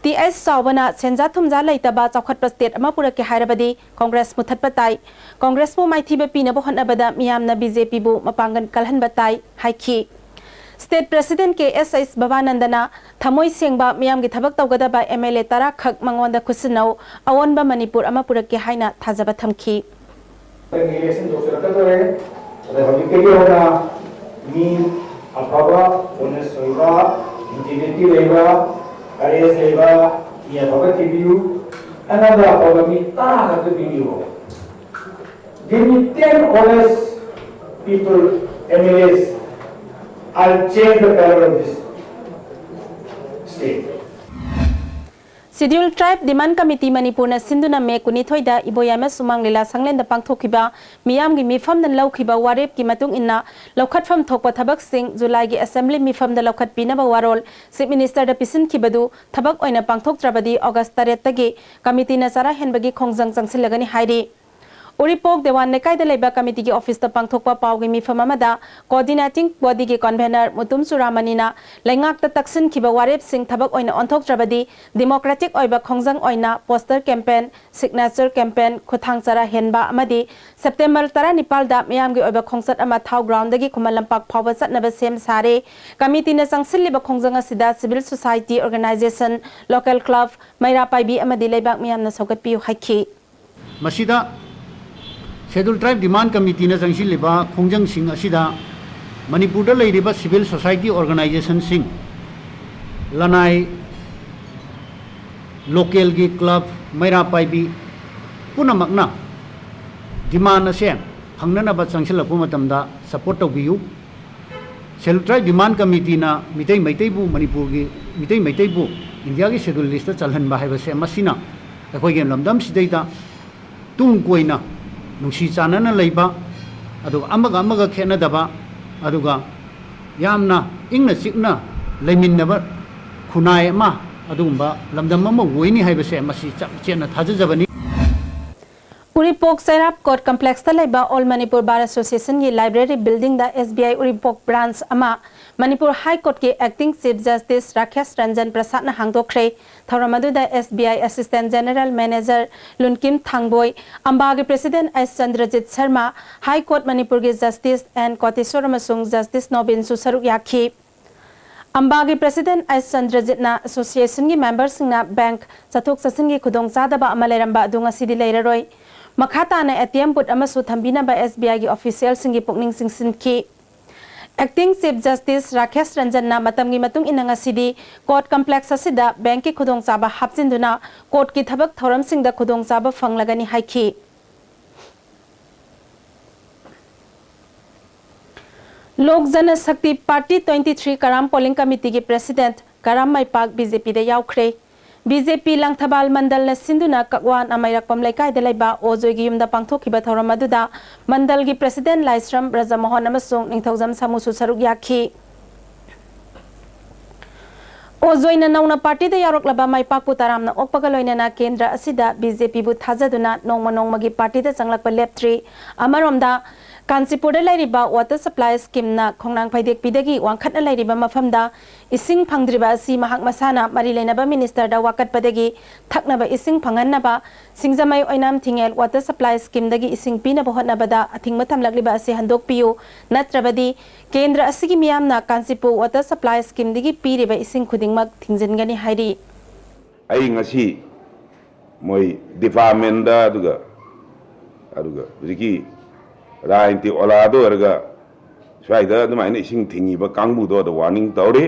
T H ꯆꯥꯎꯕꯅ ꯁꯦꯟꯖꯥ ꯊꯨꯝꯖꯥ ꯂꯩꯇꯕ ꯆꯥꯎꯈꯠꯄ state ꯑꯃ ꯄꯨꯔꯛꯀꯦ ꯍꯥꯏꯔꯕꯗꯤ Congress ꯃꯨꯊꯠꯄ ꯇꯥꯏ꯫ Congressꯄꯨ ꯃꯥꯏꯊꯤꯕ ꯄꯤꯅꯕ ꯍꯣꯠꯅꯕꯗ ꯃꯤꯌꯥꯝꯅ BJPꯕꯨ ꯃꯄꯥꯡꯒꯜ ꯀꯜꯍꯟꯕ ꯇꯥꯏ ꯍꯥꯏꯈꯤ꯫ State President K H ꯕꯕꯥꯅꯟꯗꯅ ꯊꯃꯣꯏ ꯁꯦꯡꯕ ꯃꯤꯌꯥꯝꯒꯤ ꯊꯕꯛ ꯇꯧꯒꯗꯕ MLA ꯇꯔꯥ ꯈꯛ ꯃꯉꯣꯟꯗ ꯈꯨꯠꯁꯤꯟꯅꯧ, ꯑꯑꯣꯟꯕ ꯃꯅꯤꯄꯨꯔ ꯑꯃ ꯄꯨꯔꯛꯀꯦ ꯍꯥꯏꯅ ꯊꯥꯖꯕ ꯊꯝꯈꯤ꯫ Election ꯌꯧꯁꯤꯜꯂꯛꯀꯗꯧꯔꯦ꯫ ꯑꯗ ꯍꯧꯖꯤꯛꯇꯒꯤ ꯍꯧꯅ ꯃꯤ ꯑꯐꯕ, honest ꯑꯣꯏꯕ, integrity ꯂꯩꯕ, courage ꯂꯩꯕ ꯃꯤ ꯑꯐꯕ ꯊꯤꯕꯤꯌꯨ꯫ ꯑꯩꯉꯣꯟꯗ ꯑꯐꯕ ꯃꯤ ꯇꯔꯥ ꯈꯛꯇ ꯄꯤꯕꯤꯌꯨ꯫ Give me ten honest people, MLAs. I'll change the color of this state. Scheduled Tribe Demand Committee ꯃꯅꯤꯄꯨꯔꯅ ꯁꯤꯟꯗꯨꯅ ꯃꯦ ꯀꯨꯟꯅꯤꯊꯣꯏꯗ ꯏꯕꯣꯌꯥꯏꯃ ꯁꯨꯃꯥꯡ ꯂꯤꯂꯥ ꯁꯪꯂꯦꯟꯗ ꯄꯥꯡꯊꯣꯛꯈꯤꯕ ꯃꯤꯌꯥꯝꯒꯤ ꯃꯤꯐꯝꯅ ꯂꯧꯈꯤꯕ ꯋꯥꯔꯦꯞꯀꯤ ꯃꯇꯨꯡ ꯏꯟꯅ ꯂꯧꯈꯠꯐꯝ ꯊꯣꯛꯄ ꯊꯕꯛꯁꯤꯡ ꯖꯨꯂꯥꯏꯒꯤ Assembly ꯃꯤꯐꯝꯗ ꯂꯧꯈꯠꯄꯤꯅꯕ ꯋꯥꯔꯣꯜ Chief Ministerꯗ ꯄꯤꯁꯤꯟꯈꯤꯕꯗꯨ ꯊꯕꯛ ꯑꯣꯏꯅ ꯄꯥꯡꯊꯣꯛꯇ꯭ꯔꯕꯗꯤ August ꯇꯔꯦꯠꯇꯒꯤ committeeꯅ ꯆꯔꯥ ꯍꯦꯟꯕꯒꯤ ꯈꯣꯡꯖꯪ ꯆꯪꯁꯤꯜꯂꯒꯅꯤ ꯍꯥꯏꯔꯤ꯫ ꯎꯔꯤꯄꯣꯛ ꯗꯦꯋꯥꯟ ꯂꯩꯀꯥꯏꯗ ꯂꯩꯕ committeeꯒꯤ officeꯇ ꯄꯥꯡꯊꯣꯛꯄ ꯄꯥꯎꯒꯤ ꯃꯤꯐꯝ ꯑꯃꯗ Coordinating Bodyꯒꯤ Convener ꯃꯨꯇꯨꯝ ꯆꯨꯔꯥꯃꯅꯤꯅ ꯂꯩꯉꯥꯛꯇ ꯇꯛꯁꯤꯟꯈꯤꯕ ꯋꯥꯔꯦꯞꯁꯤꯡ ꯊꯕꯛ ꯑꯣꯏꯅ ꯑꯣꯟꯊꯣꯛꯇ꯭ꯔꯕꯗꯤ democratic ꯑꯣꯏꯕ ꯈꯣꯡꯖꯪ ꯑꯣꯏꯅ poster campaign, signature campaign, ꯈꯨꯠꯊꯥꯡ ꯆꯔꯥ ꯍꯦꯟꯕ ꯑꯃꯗꯤ September ꯇꯔꯥꯅꯤꯄꯥꯜꯗ ꯃꯤꯌꯥꯝꯒꯤ ꯑꯣꯏꯕ ꯈꯣꯡꯆꯠ ꯑꯃ ꯊꯥꯎ groundꯗꯒꯤ ꯈꯨꯃꯟ ꯂꯝꯄꯥꯛ ꯐꯥꯎꯕ ꯆꯠꯅꯕ ꯁꯦꯝ ꯁꯥꯔꯦ꯫ Committeeꯅ ꯆꯪꯁꯤꯜꯂꯤꯕ ꯈꯣꯡꯖꯪ ꯑꯁꯤꯗ civil society organization, local club, ꯃꯩꯔꯥ ꯄꯥꯏꯕꯤ ꯑꯃꯗꯤ ꯂꯩꯕꯥꯛ ꯃꯤꯌꯥꯝꯅ ꯁꯧꯒꯠꯄꯤꯌꯨ ꯍꯥꯏꯈꯤ꯫ ꯃꯁꯤꯗ Scheduled Tribe Demand Committeeꯅ ꯆꯪꯁꯤꯜꯂꯤꯕ ꯈꯣꯡꯖꯪꯁꯤꯡ ꯑꯁꯤꯗ ꯃꯅꯤꯄꯨꯔꯗ ꯂꯩꯔꯤꯕ civil society organizationꯁꯤꯡ, ꯂꯅꯥꯏ, localꯒꯤ club, ꯃꯩꯔꯥ ꯄꯥꯏꯕꯤ ꯄꯨꯝꯅꯃꯛꯅ demand ꯑꯁꯦ ꯐꯪꯅꯅꯕ ꯆꯪꯁꯤꯜꯂꯛꯄ ꯃꯇꯝꯗ support ꯇꯧꯕꯤꯌꯨ꯫ Scheduled Tribe Demand Committeeꯅ ꯃꯤꯇꯩ ꯃꯩꯇꯩꯕꯨ, ꯃꯅꯤꯄꯨꯔꯒꯤ ꯃꯤꯇꯩ ꯃꯩꯇꯩꯕꯨ ꯏꯟꯗꯤꯌꯥꯒꯤ Scheduled Listꯇ ꯆꯜꯍꯟꯕ ꯍꯥꯏꯕꯁꯦ, ꯃꯁꯤꯅ ꯑꯩꯈꯣꯏꯒꯤ ꯂꯝꯗꯝꯁꯤꯗꯩꯗ ꯇꯨꯡ ꯀꯣꯏꯅ ꯅꯨꯡꯁꯤ ꯆꯥꯟꯅꯅ ꯂꯩꯕ, ꯑꯗꯨꯒ ꯑꯃꯒ ꯑꯃꯒ ꯈꯦꯠꯅꯗꯕ, ꯑꯗꯨꯒ ꯌꯥꯝꯅ ꯏꯪꯅ ꯆꯤꯛꯅ ꯂꯩꯃꯤꯟꯅꯕ ꯈꯨꯟꯅꯥꯏ ꯑꯃ, ꯑꯗꯨꯒꯨꯝꯕ ꯂꯝꯗꯝ ꯑꯃ ꯑꯣꯏꯅꯤ ꯍꯥꯏꯕꯁꯦ ꯃꯁꯤ ꯆꯞ ꯆꯦꯠꯅ ꯊꯥꯖꯖꯕꯅꯤ꯫ ꯎꯔꯤꯄꯣꯛ ꯆꯩꯔꯥꯞ Court Complexꯇ ꯂꯩꯕ All Manipur Bar Associationꯒꯤ library buildingꯗ S B I Uripok branch ꯑꯃ Manipur High Courtꯀꯤ Acting Chief Justice Rakesh Ranjan ꯄ꯭ꯔꯁꯥꯗꯅ ꯍꯥꯡꯗꯣꯛꯈ꯭ꯔꯦ꯫ ꯊꯧꯔꯝ ꯑꯗꯨꯗ S B I Assistant General Manager Lunkim Thangboi, ꯑꯝꯕꯥꯒꯤ President S Chandrajit Sharma, High Court ꯃꯅꯤꯄꯨꯔꯒꯤ Justice ꯑꯦꯟ ꯀꯣꯇꯦꯁꯣꯔ ꯑꯃꯁꯨꯡ Justice ꯅꯣꯕꯤꯟꯁꯨ ꯁꯔꯨꯛ ꯌꯥꯈꯤ꯫ ꯑꯝꯕꯥꯒꯤ President ꯑꯦꯁ ꯆꯟꯗ꯭ꯔꯖꯤꯠꯅ associationꯒꯤ memberꯁꯤꯡꯅ bank ꯆꯠꯊꯣꯛ ꯆꯠꯁꯤꯟꯒꯤ ꯈꯨꯗꯣꯡꯆꯥꯗꯕ ꯑꯃ ꯂꯩꯔꯝꯕ ꯑꯗꯨ ꯉꯁꯤꯗꯤ ꯂꯩꯔꯔꯣꯏ꯫ ꯃꯈꯥ ꯇꯥꯅ A T M booth ꯑꯃꯁꯨ ꯊꯝꯕꯤꯅꯕ S B Iꯒꯤ officialꯁꯤꯡꯒꯤ ꯄꯨꯛꯅꯤꯡ ꯆꯤꯡꯁꯤꯟꯈꯤ꯫ Acting Chief Justice ꯔꯥꯀꯦꯁ ꯔꯟꯖꯟꯅ ꯃꯇꯝꯒꯤ ꯃꯇꯨꯡ ꯏꯟꯅ ꯉꯁꯤꯗꯤ court complex ꯑꯁꯤꯗ bankꯀꯤ ꯈꯨꯗꯣꯡꯆꯥꯕ ꯍꯥꯞꯆꯤꯟꯗꯨꯅ courtꯀꯤ ꯊꯕꯛ ꯊꯧꯔꯝꯁꯤꯡꯗ ꯈꯨꯗꯣꯡꯆꯥꯕ ꯐꯪꯂꯒꯅꯤ ꯍꯥꯏꯈꯤ꯫ ꯂꯣꯛ ꯖꯅ ꯁꯛꯇꯤ ꯄꯥꯔꯇꯤ twenty three ꯀꯔꯥꯝ polling committeeꯒꯤ president ꯀꯔꯥꯝ ꯃꯥꯏꯄꯥꯛ B J Pꯗ ꯌꯥꯎꯈ꯭ꯔꯦ꯫ B J P ꯂꯪꯊꯕꯥꯜ ꯃꯟꯗꯜꯅ ꯁꯤꯟꯗꯨꯅ ꯀꯛꯋꯥ ꯅꯥꯃꯩꯔꯛꯄꯝ ꯂꯩꯀꯥꯏꯗ ꯂꯩꯕ ꯑꯣꯖꯣꯏꯒꯤ ꯌꯨꯝꯗ ꯄꯥꯡꯊꯣꯛꯈꯤꯕ ꯊꯧꯔꯝ ꯑꯗꯨꯗ ꯃꯟꯗꯜꯒꯤ president ꯂꯥꯏꯁ꯭ꯔꯝ ꯕ꯭ꯔꯖꯃꯣꯍꯟ ꯑꯃꯁꯨꯡ ꯅꯤꯡꯊꯧꯖꯝ ꯁꯥꯃꯨꯁꯨ ꯁꯔꯨꯛ ꯌꯥꯈꯤ꯫ ꯑꯣꯖꯣꯏꯅ ꯅꯧꯅ ꯄꯥꯔꯇꯤꯗ ꯌꯥꯎꯔꯛꯂꯕ ꯃꯥꯏꯄꯥꯛꯄꯨ ꯇꯔꯥꯝꯅ ꯑꯣꯛꯄꯒ ꯂꯣꯏꯅꯅ ꯀꯦꯟꯗ꯭ꯔ ꯑꯁꯤꯗ B J Pꯕꯨ ꯊꯥꯖꯗꯨꯅ ꯅꯣꯡꯃ ꯅꯣꯡꯃꯒꯤ ꯄꯥꯔꯇꯤꯗ ꯆꯪꯂꯛꯄ ꯂꯦꯞꯇ꯭ꯔꯤ꯫ ꯑꯃꯔꯣꯝꯗ, ꯀꯥꯟꯆꯤꯄꯨꯔꯗ ꯂꯩꯔꯤꯕ water supply schemeꯅ ꯈꯣꯡꯅꯥꯡ ꯐꯩꯗꯦꯛꯄꯤꯗꯒꯤ ꯋꯥꯡꯈꯠꯅ ꯂꯩꯔꯤꯕ ꯃꯐꯝꯗ ꯏꯁꯤꯡ ꯐꯪꯗ꯭ꯔꯤꯕ ꯑꯁꯤ ꯃꯍꯥꯛ ꯃꯁꯥꯅ ꯃꯔꯤ ꯂꯩꯅꯕ ministerꯗ ꯋꯥꯀꯠꯄꯗꯒꯤ ꯊꯛꯅꯕ ꯏꯁꯤꯡ ꯐꯪꯍꯟꯅꯕ ꯁꯤꯡꯖꯃꯩ ꯑꯣꯏꯅꯥꯝ ꯊꯤꯡꯉꯦꯜ water supply schemeꯗꯒꯤ ꯏꯁꯤꯡ ꯄꯤꯅꯕ ꯍꯣꯠꯅꯕꯗ ꯑꯊꯤꯡꯕ ꯊꯝꯂꯛꯂꯤꯕ ꯑꯁꯤ ꯍꯟꯗꯣꯛꯄꯤꯌꯨ, ꯅꯠꯇ꯭ꯔꯕꯗꯤ ꯀꯦꯟꯗ꯭ꯔ ꯑꯁꯤꯒꯤ ꯃꯤꯌꯥꯝꯅ ꯀꯥꯟꯆꯤꯄꯨꯔ water supply schemeꯗꯒꯤ ꯄꯤꯔꯤꯕ ꯏꯁꯤꯡ ꯈꯨꯗꯤꯡꯃꯛ ꯊꯤꯡꯖꯤꯟꯒꯅꯤ ꯍꯥꯏꯔꯤ꯫ ꯑꯩ ꯉꯁꯤ ꯃꯣꯏ departmentꯗ ꯑꯗꯨꯒ ꯑꯗꯨꯒ ꯍꯧꯖꯤꯛꯀꯤ ꯔꯥꯖꯅꯤꯇꯤ ꯑꯣꯂꯥꯗ ꯑꯣꯏꯔꯒ ꯁ꯭ꯋꯥꯏꯗ ꯑꯗꯨꯃꯥꯏꯅ ꯏꯁꯤꯡ ꯊꯤꯡꯉꯤꯕ ꯀꯥꯡꯕꯨꯗꯣ ꯑꯗ warning ꯇꯧꯔꯤ꯫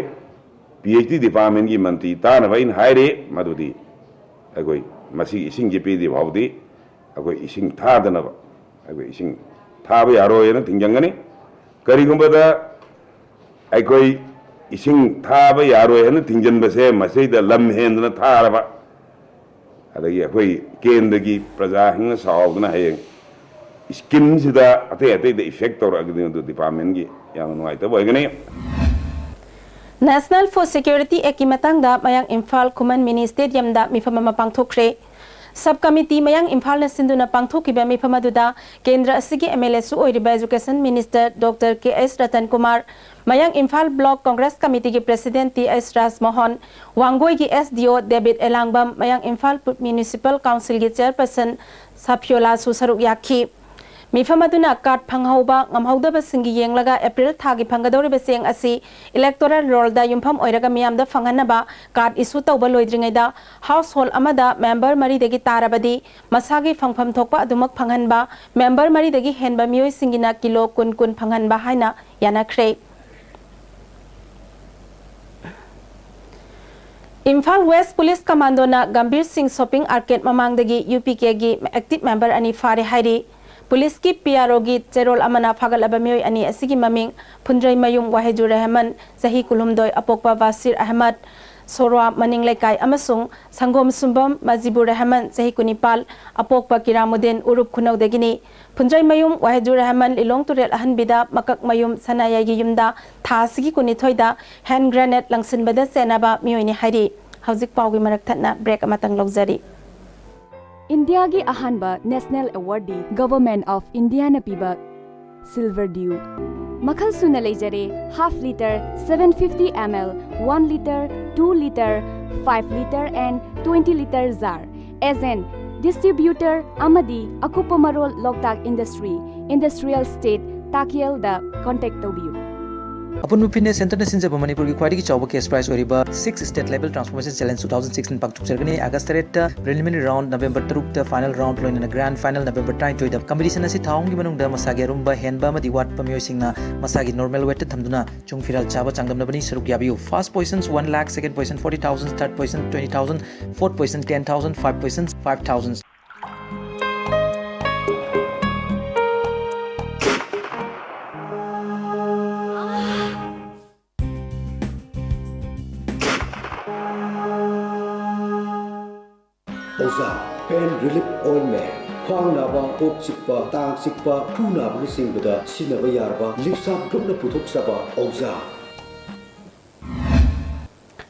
P H D departmentꯀꯤ ꯃꯟꯇ꯭ꯔꯤ ꯇꯥꯅꯕ ꯑꯩꯅ ꯍꯥꯏꯔꯤ ꯃꯗꯨꯗꯤ ꯑꯩꯈꯣꯏ ꯃꯁꯤꯒꯤ ꯏꯁꯤꯡꯁꯤ ꯄꯤꯗ꯭ꯔꯤ ꯐꯥꯎꯕꯗꯤ ꯑꯩꯈꯣꯏ ꯏꯁꯤꯡ ꯊꯥꯗꯅꯕ ꯑꯩꯈꯣꯏ ꯏꯁꯤꯡ ꯊꯥꯕ ꯌꯥꯔꯣꯏꯅ ꯊꯤꯡꯖꯤꯟꯒꯅꯤ꯫ ꯀꯔꯤꯒꯨꯝꯕꯗ ꯑꯩꯈꯣꯏ ꯏꯁꯤꯡ ꯊꯥꯕ ꯌꯥꯔꯣꯏ ꯍꯥꯏꯅ ꯊꯤꯡꯖꯤꯟꯕꯁꯦ ꯃꯁꯤꯗ ꯂꯝ ꯍꯦꯟꯗꯅ ꯊꯥꯔꯕ, ꯑꯗꯒꯤ ꯑꯩꯈꯣꯏ ꯀꯦꯟꯗ꯭ꯔꯒꯤ ꯄ꯭ꯔꯖꯥꯁꯤꯡꯅ ꯁꯥꯎꯗꯅ ꯍꯌꯦꯡ ꯁ꯭ꯀꯤꯝꯁꯤꯗ ꯑꯇꯩ ꯑꯇꯩꯗ ꯏꯐꯦꯛ ꯇꯧꯔꯛꯑꯒꯗꯤ ꯃꯗꯨ ꯗꯤꯄꯥꯔꯠꯃꯦꯟꯒꯤ ꯌꯥꯝꯅ ꯅꯨꯡꯉꯥꯏꯇꯕ ꯑꯣꯏꯒꯅꯤ꯫ National Food Security Actꯀꯤ ꯃꯇꯥꯡꯗ ꯃꯌꯥꯡ ꯏꯝꯐꯥꯜ ꯈꯨꯃꯟ ꯃꯤꯅꯤ ꯁ꯭ꯇꯦꯗꯤꯌꯝꯗ ꯃꯤꯐꯝ ꯑꯃ ꯄꯥꯡꯊꯣꯛꯈ꯭ꯔꯦ꯫ ꯁꯕ ꯀꯃꯤꯇꯤ ꯃꯌꯥꯡ ꯏꯝꯐꯥꯜꯅ ꯁꯤꯟꯗꯨꯅ ꯄꯥꯡꯊꯣꯛꯈꯤꯕ ꯃꯤꯐꯝ ꯑꯗꯨꯗ ꯀꯦꯟꯗ꯭ꯔ ꯑꯁꯤꯒꯤ MLAꯁꯨ ꯑꯣꯏꯔꯤꯕ Education Minister Doctor K S Ratan Kumar, Mayang Imphal block Congress ꯀꯃꯤꯇꯤꯒꯤ ꯄ꯭ꯔꯦꯁꯤꯗꯦꯟꯠ ꯇꯤ ꯑꯩꯆ ꯔꯥꯖꯃꯣꯍꯟ, ꯋꯥꯡꯒꯣꯏꯒꯤ SDO ꯗꯦꯕꯤꯠ ꯑꯦꯂꯥꯡꯕꯝ, ꯃꯌꯥꯡ ꯏꯝꯐꯥꯜ ꯃ꯭ꯌꯨꯅꯤꯁꯤꯄꯥꯜ ꯀꯥꯎꯟꯁꯤꯜꯒꯤ ꯆꯦꯌꯔꯄꯔꯁꯟ ꯁꯥꯐꯤꯌꯣꯂꯥꯁꯨ ꯁꯔꯨꯛ ꯌꯥꯈꯤ꯫ ꯃꯤꯐꯝ ꯑꯗꯨꯅ ꯀꯥꯔꯗ ꯐꯪꯍꯧꯕ ꯉꯝꯍꯧꯗꯕꯁꯤꯡꯒꯤ ꯌꯦꯡꯂꯒ ꯑꯦꯄ꯭ꯔꯤꯜ ꯊꯥꯒꯤ ꯐꯪꯒꯗꯧꯔꯤꯕ ꯆꯦꯡ ꯑꯁꯤ ꯏꯂꯦꯛꯇꯣꯔꯦꯜ ꯔꯣꯜꯗ ꯌꯨꯝꯐꯝ ꯑꯣꯏꯔꯒ ꯃꯤꯌꯥꯝꯗ ꯐꯪꯍꯟꯅꯕ ꯀꯥꯔꯗ ꯏꯁꯨ ꯇꯧꯕ ꯂꯣꯏꯗ꯭ꯔꯤꯉꯩꯗ ꯍꯥꯎꯁꯍꯣꯜ ꯑꯃꯗ ꯃꯦꯝꯕꯔ ꯃꯔꯤꯗꯒꯤ ꯇꯥꯔꯕꯗꯤ ꯃꯁꯥꯒꯤ ꯐꯪꯐꯝ ꯊꯣꯛꯄ ꯑꯗꯨꯃꯛ ꯐꯪꯍꯟꯕ, ꯃꯦꯝꯕꯔ ꯃꯔꯤꯗꯒꯤ ꯍꯦꯟꯕ ꯃꯤꯑꯣꯏꯁꯤꯡꯒꯤꯅ ꯀꯤꯂꯣ ꯀꯨꯟ ꯀꯨꯟ ꯐꯪꯍꯟꯕ ꯍꯥꯏꯅ ꯌꯥꯅꯈ꯭ꯔꯦ꯫ ꯏꯝꯐꯥꯜ ꯋꯦꯁ ꯄꯨꯂꯤꯁ ꯀꯃꯥꯟꯗꯣꯅ ꯒꯝꯚꯤꯔ ꯁꯤꯡ ꯁꯣꯄꯤꯡ ꯑꯥꯔꯀꯦꯗ ꯃꯃꯥꯡꯗꯒꯤ UPKꯒꯤ ꯑꯦꯛꯇꯤꯚ ꯃꯦꯝꯕꯔ ꯑꯅꯤ ꯐꯥꯔꯦ ꯍꯥꯏꯔꯤ꯫ ꯄꯨꯂꯤꯁꯀꯤ PROꯒꯤ ꯆꯦꯔꯣꯜ ꯑꯃꯅ ꯐꯥꯒꯠꯂꯕ ꯃꯤꯑꯣꯏ ꯑꯅꯤ ꯑꯁꯤꯒꯤ ꯃꯃꯤꯡ ꯐꯨꯟꯗ꯭ꯔꯩꯃꯌꯨꯝ ꯋꯥꯍꯦꯖꯨ ꯔꯦꯍꯃꯟ, ꯆꯍꯤ ꯀꯨꯟꯍꯨꯝꯗꯣꯏ, ꯑꯄꯣꯛꯄ ꯕꯥꯁꯤꯔ ꯑꯍꯃꯗ, ꯁꯣꯔꯋꯥ ꯃꯅꯤꯡ ꯂꯩꯀꯥꯏ, ꯑꯃꯁꯨꯡ ꯁꯪꯒꯣꯝ ꯁꯨꯝꯕꯝ ꯃꯖꯤꯕꯨꯔ ꯔꯦꯍꯃꯟ, ꯆꯍꯤ ꯀꯨꯟꯅꯤꯄꯥꯜ, ꯑꯄꯣꯛꯄ ꯀꯤꯔꯥꯃꯨꯗꯤꯟ ꯎꯔꯨꯞ ꯈꯨꯅꯧꯗꯒꯤꯅꯤ꯫ ꯐꯨꯟꯗ꯭ꯔꯩꯃꯌꯨꯝ ꯋꯥꯍꯦꯖꯨꯔ ꯔꯦꯍꯃꯟ ꯂꯤꯂꯣꯡ ꯇꯨꯔꯦꯜ ꯑꯍꯟꯕꯤꯗ ꯃꯀꯛꯃꯌꯨꯝ ꯁꯅꯥꯌꯥꯏꯒꯤ ꯌꯨꯝꯗ ꯊꯥ ꯑꯁꯤꯒꯤ ꯀꯨꯟꯅꯤꯊꯣꯏꯗ ꯍꯦꯟ ꯒ꯭ꯔꯦꯅꯦꯗ ꯂꯪꯁꯤꯟꯕꯗ ꯆꯦꯟꯅꯕ ꯃꯤꯑꯣꯏꯅꯤ ꯍꯥꯏꯔꯤ꯫ ꯍꯧꯖꯤꯛ ꯄꯥꯎꯒꯤ ꯃꯔꯛ ꯊꯠꯅ ꯕ꯭ꯔꯦꯛ ꯑꯃꯇꯪ ꯂꯧꯖꯔꯤ꯫ ꯏꯟꯗꯤꯌꯥꯒꯤ ꯑꯍꯥꯟꯕ ꯅꯦꯁꯅꯦꯜ ꯑꯦꯋꯥꯔꯗꯤ ꯒꯚꯔꯟꯃꯦꯟꯠ ꯑꯣꯐ ꯏꯟꯗꯤꯌꯥꯅ ꯄꯤꯕ ꯁꯤꯜꯚꯔ ꯗ꯭ꯌꯨ ꯃꯈꯜ ꯁꯨꯅ ꯂꯩꯖꯔꯦ, half litre, seven fifty ml, one litre, two litre, five litre and twenty litre jar꯫ Agent, distributor ꯑꯃꯗꯤ ꯑꯀꯨꯞꯄ ꯃꯔꯣꯜ ꯂꯣꯛꯇꯥꯛ ꯏꯟꯗꯁꯇ꯭ꯔꯤ, ꯏꯟꯗꯁꯇ꯭ꯔꯤꯌꯦꯜ ꯁ꯭ꯇꯦꯠ, ꯇꯥꯀꯤꯌꯦꯜꯗ ꯀꯣꯟꯇꯦꯛ ꯇꯧꯕꯤꯌꯨ꯫ ꯑꯄꯨꯟꯕ ꯐꯤꯠꯅꯦꯁ ꯁꯦꯟꯇꯔꯅ ꯁꯤꯟꯖꯕ ꯃꯅꯤꯄꯨꯔꯒꯤ ꯈ꯭ꯋꯥꯏꯗꯒꯤ ꯆꯥꯎꯕ ꯀꯦꯁ ꯄ꯭ꯔꯥꯏꯖ ꯑꯣꯏꯔꯤꯕ Six State Level Transformation Challenge two thousand sixteen ꯄꯥꯡꯊꯣꯛꯆꯔꯒꯅꯤ꯫ ꯑꯥꯒꯁ ꯇꯔꯦꯠꯇ ꯄ꯭ꯔꯤꯂꯤꯃꯤꯅꯔꯤ ꯔꯥꯎꯟꯗ, ꯅꯕꯦꯝꯕꯔ ꯇꯔꯨꯛꯇ ꯐꯥꯏꯅꯦꯜ ꯔꯥꯎꯟꯗ, ꯂꯣꯏꯅꯅ ꯒ꯭ꯔꯥꯟꯗ ꯐꯥꯏꯅꯦꯜ ꯅꯕꯦꯝꯕꯔ ꯇꯔꯥꯅꯤꯊꯣꯏꯗ꯫ ꯀꯝꯄꯤꯇꯤꯁꯟ ꯑꯁꯤ ꯊꯥ ꯑꯍꯨꯝꯒꯤ ꯃꯅꯨꯡꯗ ꯃꯁꯥꯒꯤ ꯑꯔꯨꯝꯕ ꯍꯦꯟꯕ ꯑꯃꯗꯤ ꯋꯥꯠꯄ ꯃꯤꯑꯣꯏꯁꯤꯡꯅ ꯃꯁꯥꯒꯤ ꯅꯣꯔꯃꯦꯜ ꯋꯦꯠꯇ ꯊꯝꯗꯨꯅ ꯆꯨꯡ ꯐꯤꯔꯥꯜ ꯆꯥꯕ ꯆꯥꯡꯗꯝꯅꯕꯅꯤ꯫ ꯁꯔꯨꯛ ꯌꯥꯕꯤꯌꯨ꯫ First position one lakh, second position forty thousand, third position twenty thousand, fourth position ten thousand, five position five thousand꯫ Pain Relief Ointment, ꯈ꯭ꯋꯥꯡ ꯅꯥꯕ, ꯀꯣꯛ ꯆꯤꯛꯄ, ꯇꯥꯡ ꯆꯤꯛꯄ, ꯈꯨ ꯅꯥꯕꯅꯆꯤꯡꯕꯗ ꯁꯤꯖꯤꯟꯅꯕ ꯌꯥꯔꯕ ꯂꯤꯞꯁꯥꯞ ꯒ꯭ꯔꯨꯞꯅ ꯄꯨꯊꯣꯛꯆꯕ ꯑꯣꯖꯥ꯫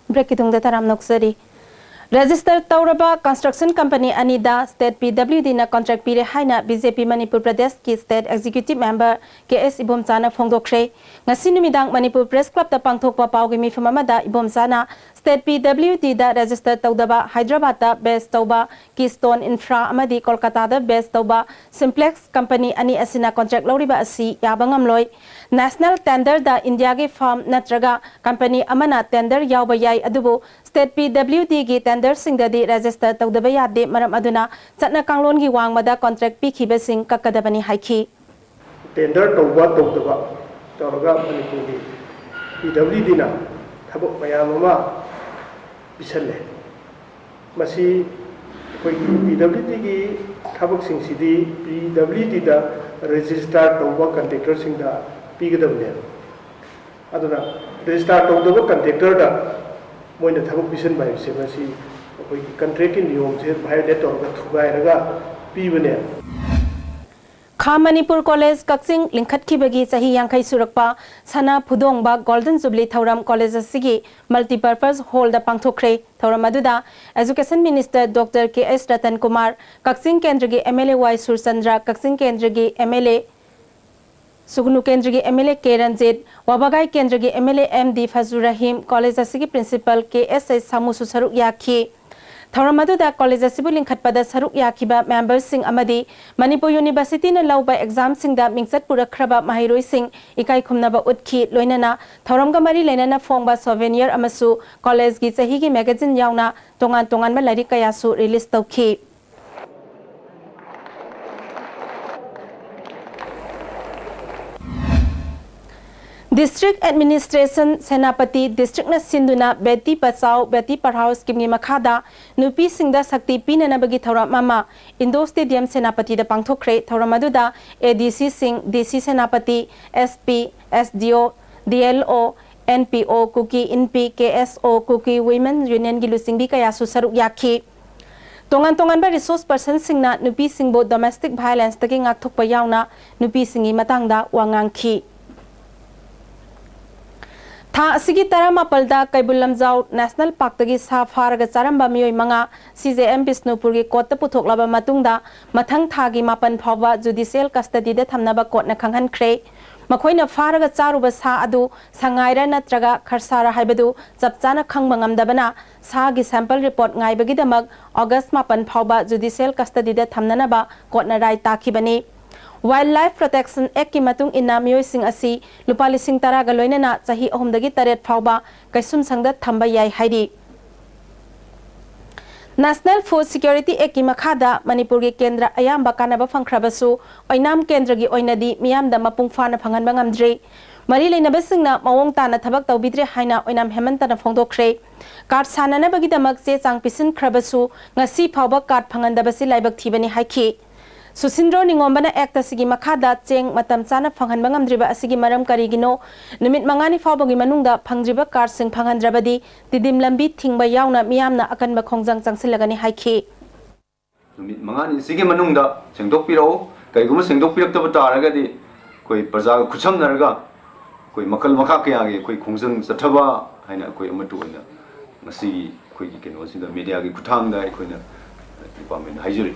ꯕ꯭ꯔꯦꯛꯀꯤ ꯇꯨꯡꯗ ꯇꯔꯥꯝꯅ ꯑꯣꯛꯆꯔꯤ꯫ ꯔꯦꯖꯤꯁꯇꯔ ꯇꯧꯔꯕ ꯀꯟꯁꯇ꯭ꯔꯛꯁꯟ ꯀꯝꯄꯅꯤ ꯑꯅꯤꯗ ꯁ꯭ꯇꯦꯠ ꯄꯤ ꯗꯕ꯭ꯂꯤꯎ ꯗꯤꯅ ꯀꯣꯟꯇ꯭ꯔꯦꯛ ꯄꯤꯔꯦ ꯍꯥꯏꯅ ꯕꯤ ꯖꯦ ꯄꯤ ꯃꯅꯤꯄꯨꯔ ꯄ꯭ꯔꯗꯦꯁꯀꯤ ꯁ꯭ꯇꯦꯠ ꯑꯦꯛꯖꯤꯀ꯭ꯌꯨꯇꯤꯕ ꯃꯦꯝꯕꯔ ꯀꯦ ꯑꯦꯁ ꯏꯕꯣꯝꯆꯥꯅ ꯐꯣꯡꯗꯣꯛꯈ꯭ꯔꯦ꯫ ꯉꯁꯤ ꯅꯨꯃꯤꯗꯥꯡ ꯃꯅꯤꯄꯨꯔ ꯄ꯭ꯔꯦꯁ ꯀ꯭ꯂꯕꯇ ꯄꯥꯡꯊꯣꯛꯄ ꯄꯥꯎꯒꯤ ꯃꯤꯐꯝ ꯑꯃꯗ ꯏꯕꯣꯝꯆꯥꯅ ꯁ꯭ꯇꯦꯠ ꯄꯤ ꯗꯕ꯭ꯂꯤꯎ ꯗꯤꯗ ꯔꯦꯖꯤꯁꯇꯔ ꯇꯧꯗꯕ ꯍꯥꯏꯗ꯭ꯔꯕꯥꯗꯇ ꯕꯦꯖ ꯇꯧꯕ ꯀꯤꯁꯇꯣꯟ ꯏꯟꯐ꯭ꯔꯥ ꯑꯃꯗꯤ ꯀꯣꯜꯀꯇꯥꯗ ꯕꯦꯖ ꯇꯧꯕ ꯁꯤꯝꯄ꯭ꯂꯦꯛꯁ ꯀꯝꯄꯅꯤ ꯑꯅꯤ ꯑꯁꯤꯅ ꯀꯣꯟꯇ꯭ꯔꯦꯛ ꯂꯧꯔꯤꯕ ꯑꯁꯤ ꯌꯥꯕ ꯉꯝꯂꯣꯏ꯫ ꯅꯦꯁꯅꯦꯜ ꯇꯦꯟꯗꯔꯗ ꯏꯟꯗꯤꯌꯥꯒꯤ ꯐꯥꯔꯝ ꯅꯠꯇ꯭ꯔꯒ ꯀꯝꯄꯅꯤ ꯑꯃꯅ ꯇꯦꯟꯗꯔ ꯌꯥꯎꯕ ꯌꯥꯏ, ꯑꯗꯨꯕꯨ ꯁ꯭ꯇꯦꯠ ꯄꯤ ꯗꯕ꯭ꯂꯤꯎ ꯗꯤꯒꯤ ꯇꯦꯟꯗꯔꯁꯤꯡꯗꯗꯤ ꯔꯦꯖꯤꯁꯇꯔ ꯇꯧꯗꯕ ꯌꯥꯗꯦ꯫ ꯃꯔꯝ ꯑꯗꯨꯅ ꯆꯠꯅ ꯀꯥꯡꯂꯣꯟꯒꯤ ꯋꯥꯡꯃꯗ ꯀꯣꯟꯇ꯭ꯔꯦꯛ ꯄꯤꯈꯤꯕꯁꯤꯡ ꯀꯛꯀꯗꯕꯅꯤ ꯍꯥꯏꯈꯤ꯫ ꯇꯦꯟꯗꯔ ꯇꯧꯕ ꯇꯧꯗꯕ ꯇꯧꯔꯒ ꯃꯅꯤꯄꯨꯔꯒꯤ ꯄꯤ ꯗꯕ꯭ꯂꯤꯎ ꯗꯤꯅ ꯊꯕꯛ ꯃꯌꯥꯝ ꯑꯃ ꯄꯤꯁꯜꯂꯦ꯫ ꯃꯁꯤ ꯑꯩꯈꯣꯏꯒꯤ ꯄꯤ ꯗꯕ꯭ꯂꯤꯎ ꯗꯤꯒꯤ ꯊꯕꯛꯁꯤꯡꯁꯤꯗꯤ ꯄꯤ ꯗꯕ꯭ꯂꯤꯎ ꯗꯤꯗ ꯔꯦꯖꯤꯁꯇꯥꯔ ꯇꯧꯕ ꯀꯟꯇ꯭ꯔꯦꯛꯇꯔꯁꯤꯡꯗ ꯄꯤꯒꯗꯕꯅꯦꯕ꯫ ꯑꯗꯨꯅ ꯔꯦꯖꯤꯁꯇꯥꯔ ꯇꯧꯗꯕ ꯀꯟꯇ꯭ꯔꯦꯛꯇꯔꯗ ꯃꯣꯏꯅ ꯊꯕꯛ ꯄꯤꯁꯤꯟꯕ ꯍꯥꯏꯕꯁꯦ ꯃꯁꯤ ꯑꯩꯈꯣꯏꯒꯤ ꯀꯟꯇ꯭ꯔꯦꯛꯀꯤ ꯅꯤꯌꯣꯝꯁꯦ ꯚꯥꯏꯑꯣꯂꯦꯠ ꯇꯧꯔꯒ ꯊꯨꯒꯥꯏꯔꯒ ꯄꯤꯕꯅꯦꯕ꯫ ꯈꯥ ꯃꯅꯤꯄꯨꯔ ꯀꯣꯂꯦꯖ ꯀꯛꯆꯤꯡ ꯂꯤꯡꯈꯠꯈꯤꯕꯒꯤ ꯆꯍꯤ ꯌꯥꯡꯈꯩ ꯁꯨꯔꯛꯄ ꯁꯅꯥ ꯐꯨꯗꯣꯡꯕ ꯒꯣꯜꯗꯟ ꯖꯨꯕꯤꯂꯤ ꯊꯧꯔꯝ ꯀꯣꯂꯦꯖ ꯑꯁꯤꯒꯤ ꯃꯜꯇꯤꯄꯔꯄꯁ ꯍꯣꯜꯗ ꯄꯥꯡꯊꯣꯛꯈ꯭ꯔꯦ꯫ ꯊꯧꯔꯝ ꯑꯗꯨꯗ ꯑꯦꯖꯨꯀꯦꯁꯟ ꯃꯤꯅꯤꯁꯇꯔ ꯗꯣꯛꯇꯔ ꯀꯦ ꯑꯦꯁ ꯔꯇꯟ ꯀꯨꯃꯥꯔ, ꯀꯛꯆꯤꯡ ꯀꯦꯟꯗ꯭ꯔꯒꯤ ꯑꯦꯝ ꯑꯦꯜ ꯑꯦ ꯋꯥꯏ ꯁꯨꯔꯆꯟꯗ꯭ꯔ, ꯀꯛꯆꯤꯡ ꯀꯦꯟꯗ꯭ꯔꯒꯤ ꯑꯦꯝ ꯑꯦꯜ ꯑꯦ ꯁꯨꯒꯅꯨ ꯀꯦꯟꯗ꯭ꯔꯒꯤ M L A K Ranjit, Wabgai ꯀꯦꯟꯗ꯭ꯔꯒꯤ M L A M D Fazur Rahim, college ꯑꯁꯤꯒꯤ ꯄ꯭ꯔꯤꯟꯁꯤꯄꯜ ꯀꯦ ꯑꯦꯁ ꯑꯩꯆ ꯁꯥꯃꯨꯁꯨ ꯁꯔꯨꯛ ꯌꯥꯈꯤ꯫ ꯊꯧꯔꯝ ꯑꯗꯨꯗ ꯀꯣꯂꯦꯖ ꯑꯁꯤꯕꯨ ꯂꯤꯡꯈꯠꯄꯗ ꯁꯔꯨꯛ ꯌꯥꯈꯤꯕ ꯃꯦꯝꯕꯔꯁꯤꯡ ꯑꯃꯗꯤ ꯃꯅꯤꯄꯨꯔ ꯌꯨꯅꯤꯚꯔꯁꯤꯇꯤꯅ ꯂꯧꯕ ꯑꯦꯛꯖꯥꯝꯁꯤꯡꯗ ꯃꯤꯡꯆꯠ ꯄꯨꯔꯛꯈ꯭ꯔꯕ ꯃꯍꯩꯔꯣꯏꯁꯤꯡ ꯏꯀꯥꯏ ꯈꯨꯝꯅꯕ ꯎꯠꯈꯤ꯫ ꯂꯣꯏꯅꯅ ꯊꯧꯔꯝꯒ ꯃꯔꯤ ꯂꯩꯅꯅ ꯐꯣꯡꯕ ꯁꯣꯚꯦꯅꯤꯌꯔ ꯑꯃꯁꯨ ꯀꯣꯂꯦꯖꯒꯤ ꯆꯍꯤꯒꯤ ꯃꯦꯒꯥꯖꯤꯟ ꯌꯥꯎꯅ ꯇꯣꯉꯥꯟ ꯇꯣꯉꯥꯟꯕ ꯂꯥꯏꯔꯤꯛ ꯀꯌꯥꯁꯨ ꯔꯤꯂꯤꯖ ꯇꯧꯈꯤ꯫ ꯗꯤꯁꯇ꯭ꯔꯤꯛ ꯑꯦꯗꯃꯤꯅꯤꯁꯇ꯭ꯔꯦꯁꯟ ꯁꯦꯅꯥꯄꯇꯤ ꯗꯤꯁꯇ꯭ꯔꯤꯛꯅ ꯁꯤꯟꯗꯨꯅ ꯕꯦꯇꯤ ꯕꯆꯥꯎ ꯕꯦꯇꯤ ꯄꯔꯍꯥꯎ ꯁ꯭ꯀꯤꯝꯒꯤ ꯃꯈꯥꯗ ꯅꯨꯄꯤꯁꯤꯡꯗ ꯁꯛꯇꯤ ꯄꯤꯅꯅꯕꯒꯤ ꯊꯧꯔꯝ ꯑꯃ ꯏꯟꯗꯣ ꯁ꯭ꯇꯦꯗꯤꯌꯝ ꯁꯦꯅꯥꯄꯇꯤꯗ ꯄꯥꯡꯊꯣꯛꯈ꯭ꯔꯦ꯫ ꯊꯧꯔꯝ ꯑꯗꯨꯗ ꯑꯦ ꯗꯤ ꯁꯤꯁꯤꯡ, ꯗꯤ ꯁꯤ Senapati, S P, S D ꯑꯣ, ꯗꯤ ꯑꯦꯜ ꯑꯣ, ꯑꯦꯟ ꯄꯤ ꯑꯣ, ꯀꯨꯀꯤ ꯏꯟꯄꯤ, ꯀꯦ ꯑꯦꯁ ꯑꯣ, ꯀꯨꯀꯤ ꯋꯤꯃꯦꯟ ꯌꯨꯅꯤꯌꯟꯒꯤ ꯂꯨꯆꯤꯡꯕꯤ ꯀꯌꯥꯁꯨ ꯁꯔꯨꯛ ꯌꯥꯈꯤ꯫ ꯇꯣꯉꯥꯟ ꯇꯣꯉꯥꯟꯕ resource personꯁꯤꯡꯅ ꯅꯨꯄꯤꯁꯤꯡꯕꯨ domestic violenceꯇꯒꯤ ꯉꯥꯛꯊꯣꯛꯄ ꯌꯥꯎꯅ ꯅꯨꯄꯤꯁꯤꯡꯒꯤ ꯃꯇꯥꯡꯗ ꯋꯥ ꯉꯥꯡꯈꯤ꯫ ꯊꯥ ꯑꯁꯤꯒꯤ ꯇꯔꯥꯃꯥꯄꯜꯗ ꯀꯩꯕꯨꯜ ꯂꯝꯖꯥꯎ National Parkꯇꯒꯤ ꯁꯥ ꯐꯥꯔꯒ ꯆꯥꯔꯝꯕ ꯃꯤꯑꯣꯏ ꯃꯉꯥ CJM ꯕꯤꯁꯅꯨꯄꯨꯔꯒꯤ courtꯇ ꯄꯨꯊꯣꯛꯂꯕ ꯃꯇꯨꯡꯗ, ꯃꯊꯪ ꯊꯥꯒꯤ ꯃꯥꯄꯟ ꯐꯥꯎꯕ judicial custodyꯗ ꯊꯝꯅꯕ courtꯅ ꯈꯪꯍꯟꯈ꯭ꯔꯦ꯫ ꯃꯈꯣꯏꯅ ꯐꯥꯔꯒ ꯆꯥꯔꯨꯕ ꯁꯥ ꯑꯗꯨ ꯁꯉꯥꯏꯔ ꯅꯠꯇ꯭ꯔꯒ ꯈꯔꯁꯥꯔ ꯍꯥꯏꯕꯗꯨ ꯆꯞ ꯆꯥꯅ ꯈꯪꯕ ꯉꯝꯗꯕꯅ, ꯁꯥꯒꯤ sample report ꯉꯥꯏꯕꯒꯤꯗꯃꯛ August ꯃꯥꯄꯟ ꯐꯥꯎꯕ judicial custodyꯗ ꯊꯝꯅꯅꯕ courtꯅ ꯔꯥꯏ ꯇꯥꯈꯤꯕꯅꯤ꯫ Wildlife Protection Actꯀꯤ ꯃꯇꯨꯡ ꯏꯟꯅ, ꯃꯤꯑꯣꯏꯁꯤꯡ ꯑꯁꯤ ꯂꯨꯄꯥ ꯂꯤꯁꯤꯡ ꯇꯔꯥꯒ ꯂꯣꯏꯅꯅ ꯆꯍꯤ ꯑꯍꯨꯝꯗꯒꯤ ꯇꯔꯦꯠ ꯐꯥꯎꯕ ꯀꯩꯁꯨꯝꯁꯪꯗ ꯊꯝꯕ ꯌꯥꯏ ꯍꯥꯏꯔꯤ꯫ National Food Security Actꯀꯤ ꯃꯈꯥꯗ ꯃꯅꯤꯄꯨꯔꯒꯤ ꯀꯦꯟꯗ꯭ꯔ ꯑꯌꯥꯝꯕ ꯀꯥꯟꯅꯕ ꯐꯪꯈ꯭ꯔꯕꯁꯨ, ꯑꯣꯏꯅꯥꯝ ꯀꯦꯟꯗ꯭ꯔꯒꯤ ꯑꯣꯏꯅꯗꯤ ꯃꯤꯌꯥꯝꯗ ꯃꯄꯨꯡ ꯐꯥꯅ ꯐꯪꯍꯟꯕ ꯉꯝꯗ꯭ꯔꯤ꯫ ꯃꯔꯤ ꯂꯩꯅꯕꯁꯤꯡꯅ ꯃꯑꯣꯡ ꯇꯥꯅ ꯊꯕꯛ ꯇꯧꯕꯤꯗ꯭ꯔꯦ ꯍꯥꯏꯅ ꯑꯣꯏꯅꯥꯝ ꯍꯦꯃꯟꯇꯅ ꯐꯣꯡꯗꯣꯛꯈ꯭ꯔꯦ꯫ Card ꯁꯥꯟꯅꯅꯕꯒꯤꯗꯃꯛ ꯆꯦ ꯆꯥꯡ ꯄꯤꯁꯤꯟꯈ꯭ꯔꯕꯁꯨ, ꯉꯁꯤ ꯐꯥꯎꯕ card ꯐꯪꯍꯟꯗꯕꯁꯤ ꯂꯥꯏꯕꯛ ꯊꯤꯕꯅꯤ ꯍꯥꯏꯈꯤ꯫ ꯁꯨꯁꯤꯟꯗ꯭ꯔꯣ ꯅꯤꯉꯣꯝꯕꯅ Actꯑꯁꯤꯒꯤ ꯃꯈꯥꯗ ꯆꯦꯡ ꯃꯇꯝ ꯆꯥꯅ ꯐꯪꯍꯟꯕ ꯉꯝꯗ꯭ꯔꯤꯕ ꯑꯁꯤꯒꯤ ꯃꯔꯝ ꯀꯔꯤꯒꯤꯅꯣ? ꯅꯨꯃꯤꯠ ꯃꯉꯥꯅꯤ ꯐꯥꯎꯕꯒꯤ ꯃꯅꯨꯡꯗ ꯐꯪꯗ꯭ꯔꯤꯕ cardꯁꯤꯡ ꯐꯪꯍꯟꯗ꯭ꯔꯕꯗꯤ ꯇꯤꯗꯤꯝ ꯂꯝꯕꯤ ꯊꯤꯡꯕ ꯌꯥꯎꯅ ꯃꯤꯌꯥꯝꯅ ꯑꯀꯟꯕ ꯈꯣꯡꯖꯪ ꯆꯪꯁꯤꯜꯂꯒꯅꯤ ꯍꯥꯏꯈꯤ꯫ ꯅꯨꯃꯤꯠ ꯃꯉꯥꯅꯤ ꯑꯁꯤꯒꯤ ꯃꯅꯨꯡꯗ ꯁꯦꯡꯗꯣꯛꯄꯤꯔꯛꯎ꯫ ꯀꯔꯤꯒꯨꯝꯕ ꯁꯦꯡꯗꯣꯛꯄꯤꯔꯛꯇꯕ ꯇꯥꯔꯒꯗꯤ ꯑꯩꯈꯣꯏ ꯄ꯭ꯔꯖꯥꯒ ꯈꯨꯠꯁꯝꯅꯔꯒ ꯑꯩꯈꯣꯏ ꯃꯈꯜ ꯃꯈꯥ ꯀꯌꯥꯒꯤ ꯑꯩꯈꯣꯏ ꯈꯣꯡꯖꯪ ꯆꯠꯊꯕ ꯍꯥꯏꯅ ꯑꯩꯈꯣꯏ ꯑꯃꯠꯇ ꯑꯣꯏꯅ ꯉꯁꯤꯒꯤ ꯑꯩꯈꯣꯏꯒꯤ ꯀꯩꯅꯣꯁꯤꯗ mediaꯒꯤ ꯈꯨꯠꯊꯥꯡꯗ ꯑꯩꯈꯣꯏꯅ department ꯍꯥꯏꯖꯔꯤ꯫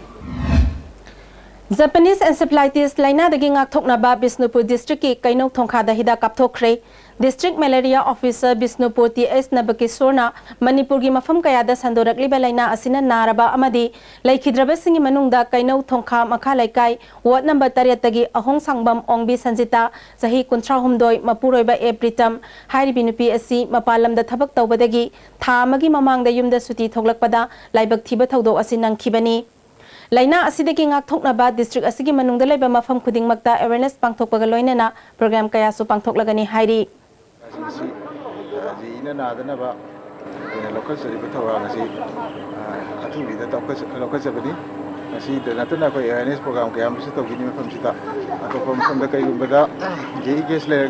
Japanese encephalitis ꯂꯥꯏꯅꯥꯗꯒꯤ ꯉꯥꯛꯊꯣꯛꯅꯕ ꯕꯤꯁꯅꯨꯄꯨꯔ districtꯀꯤ ꯀꯩꯅꯧ ꯊꯣꯡꯈꯥꯗ ꯍꯤꯗꯥꯛ ꯀꯥꯞꯊꯣꯛꯈ꯭ꯔꯦ꯫ District Malaria Officer Bishnupur T S ꯅꯕꯀꯤꯁꯣꯔꯅ ꯃꯅꯤꯄꯨꯔꯒꯤ ꯃꯐꯝ ꯀꯌꯥꯗ ꯁꯟꯗꯣꯔꯛꯂꯤꯕ ꯂꯥꯏꯅꯥ ꯑꯁꯤꯅ ꯅꯥꯔꯕ ꯑꯃꯗꯤ ꯂꯩꯈꯤꯗ꯭ꯔꯕꯁꯤꯡꯒꯤ ꯃꯅꯨꯡꯗ ꯀꯩꯅꯧ ꯊꯣꯡꯈꯥ ꯃꯈꯥ ꯂꯩꯀꯥꯏ ward number ꯇꯔꯦꯠꯇꯒꯤ ꯑꯍꯣꯡꯁꯥꯡꯕꯝ ꯑꯣꯡꯕꯤ ꯁꯟꯖꯤꯇꯥ, ꯆꯍꯤ ꯀꯨꯟꯊ꯭ꯔꯥꯍꯨꯝꯗꯣꯏ, ꯃꯄꯨꯔꯣꯏꯕ ꯑꯦ ꯄ꯭ꯔꯤꯇꯝ ꯍꯥꯏꯔꯤꯕꯤ ꯅꯨꯄꯤ ꯑꯁꯤ ꯃꯄꯥꯟ ꯂꯝꯗ ꯊꯕꯛ ꯇꯧꯕꯗꯒꯤ ꯊꯥ ꯑꯃꯒꯤ ꯃꯃꯥꯡꯗ ꯌꯨꯝꯗ ꯁꯨꯇꯤ ꯊꯣꯛꯂꯛꯄꯗ ꯂꯥꯏꯕꯛ ꯊꯤꯕ ꯊꯧꯗꯣꯛ ꯑꯁꯤ ꯅꯪꯈꯤꯕꯅꯤ꯫ ꯂꯥꯏꯅꯥ ꯑꯁꯤꯗꯒꯤ ꯉꯥꯛꯊꯣꯛꯅꯕ district ꯑꯁꯤꯒꯤ ꯃꯅꯨꯡꯗ ꯂꯩꯕ ꯃꯐꯝ ꯈꯨꯗꯤꯡꯃꯛꯇ awareness ꯄꯥꯡꯊꯣꯛꯄꯒ ꯂꯣꯏꯅꯅ program ꯀꯌꯥꯁꯨ ꯄꯥꯡꯊꯣꯛꯂꯒꯅꯤ ꯍꯥꯏꯔꯤ꯫ ꯃꯁꯤ ꯖꯤꯅ ꯅꯥꯗꯅꯕ ꯑꯩꯈꯣꯏꯅ ꯂꯧꯈꯠꯆꯔꯤꯕ ꯊꯧꯔꯥꯡ ꯑꯁꯤ ꯑꯊꯨꯕꯤꯗ ꯂꯧꯈꯠꯆꯕꯅꯤ꯫ ꯃꯁꯤꯗ ꯅꯠꯇꯅ ꯑꯩꯈꯣꯏ awareness program ꯀꯌꯥ ꯑꯃꯁꯨ ꯇꯧꯒꯅꯤ꯫ ꯃꯐꯝꯁꯤꯗ ꯑꯇꯣꯞꯄ ꯃꯐꯝꯗ ꯀꯩꯒꯨꯝꯕꯗ ꯖꯦ ꯏ case ꯂꯩꯔꯒ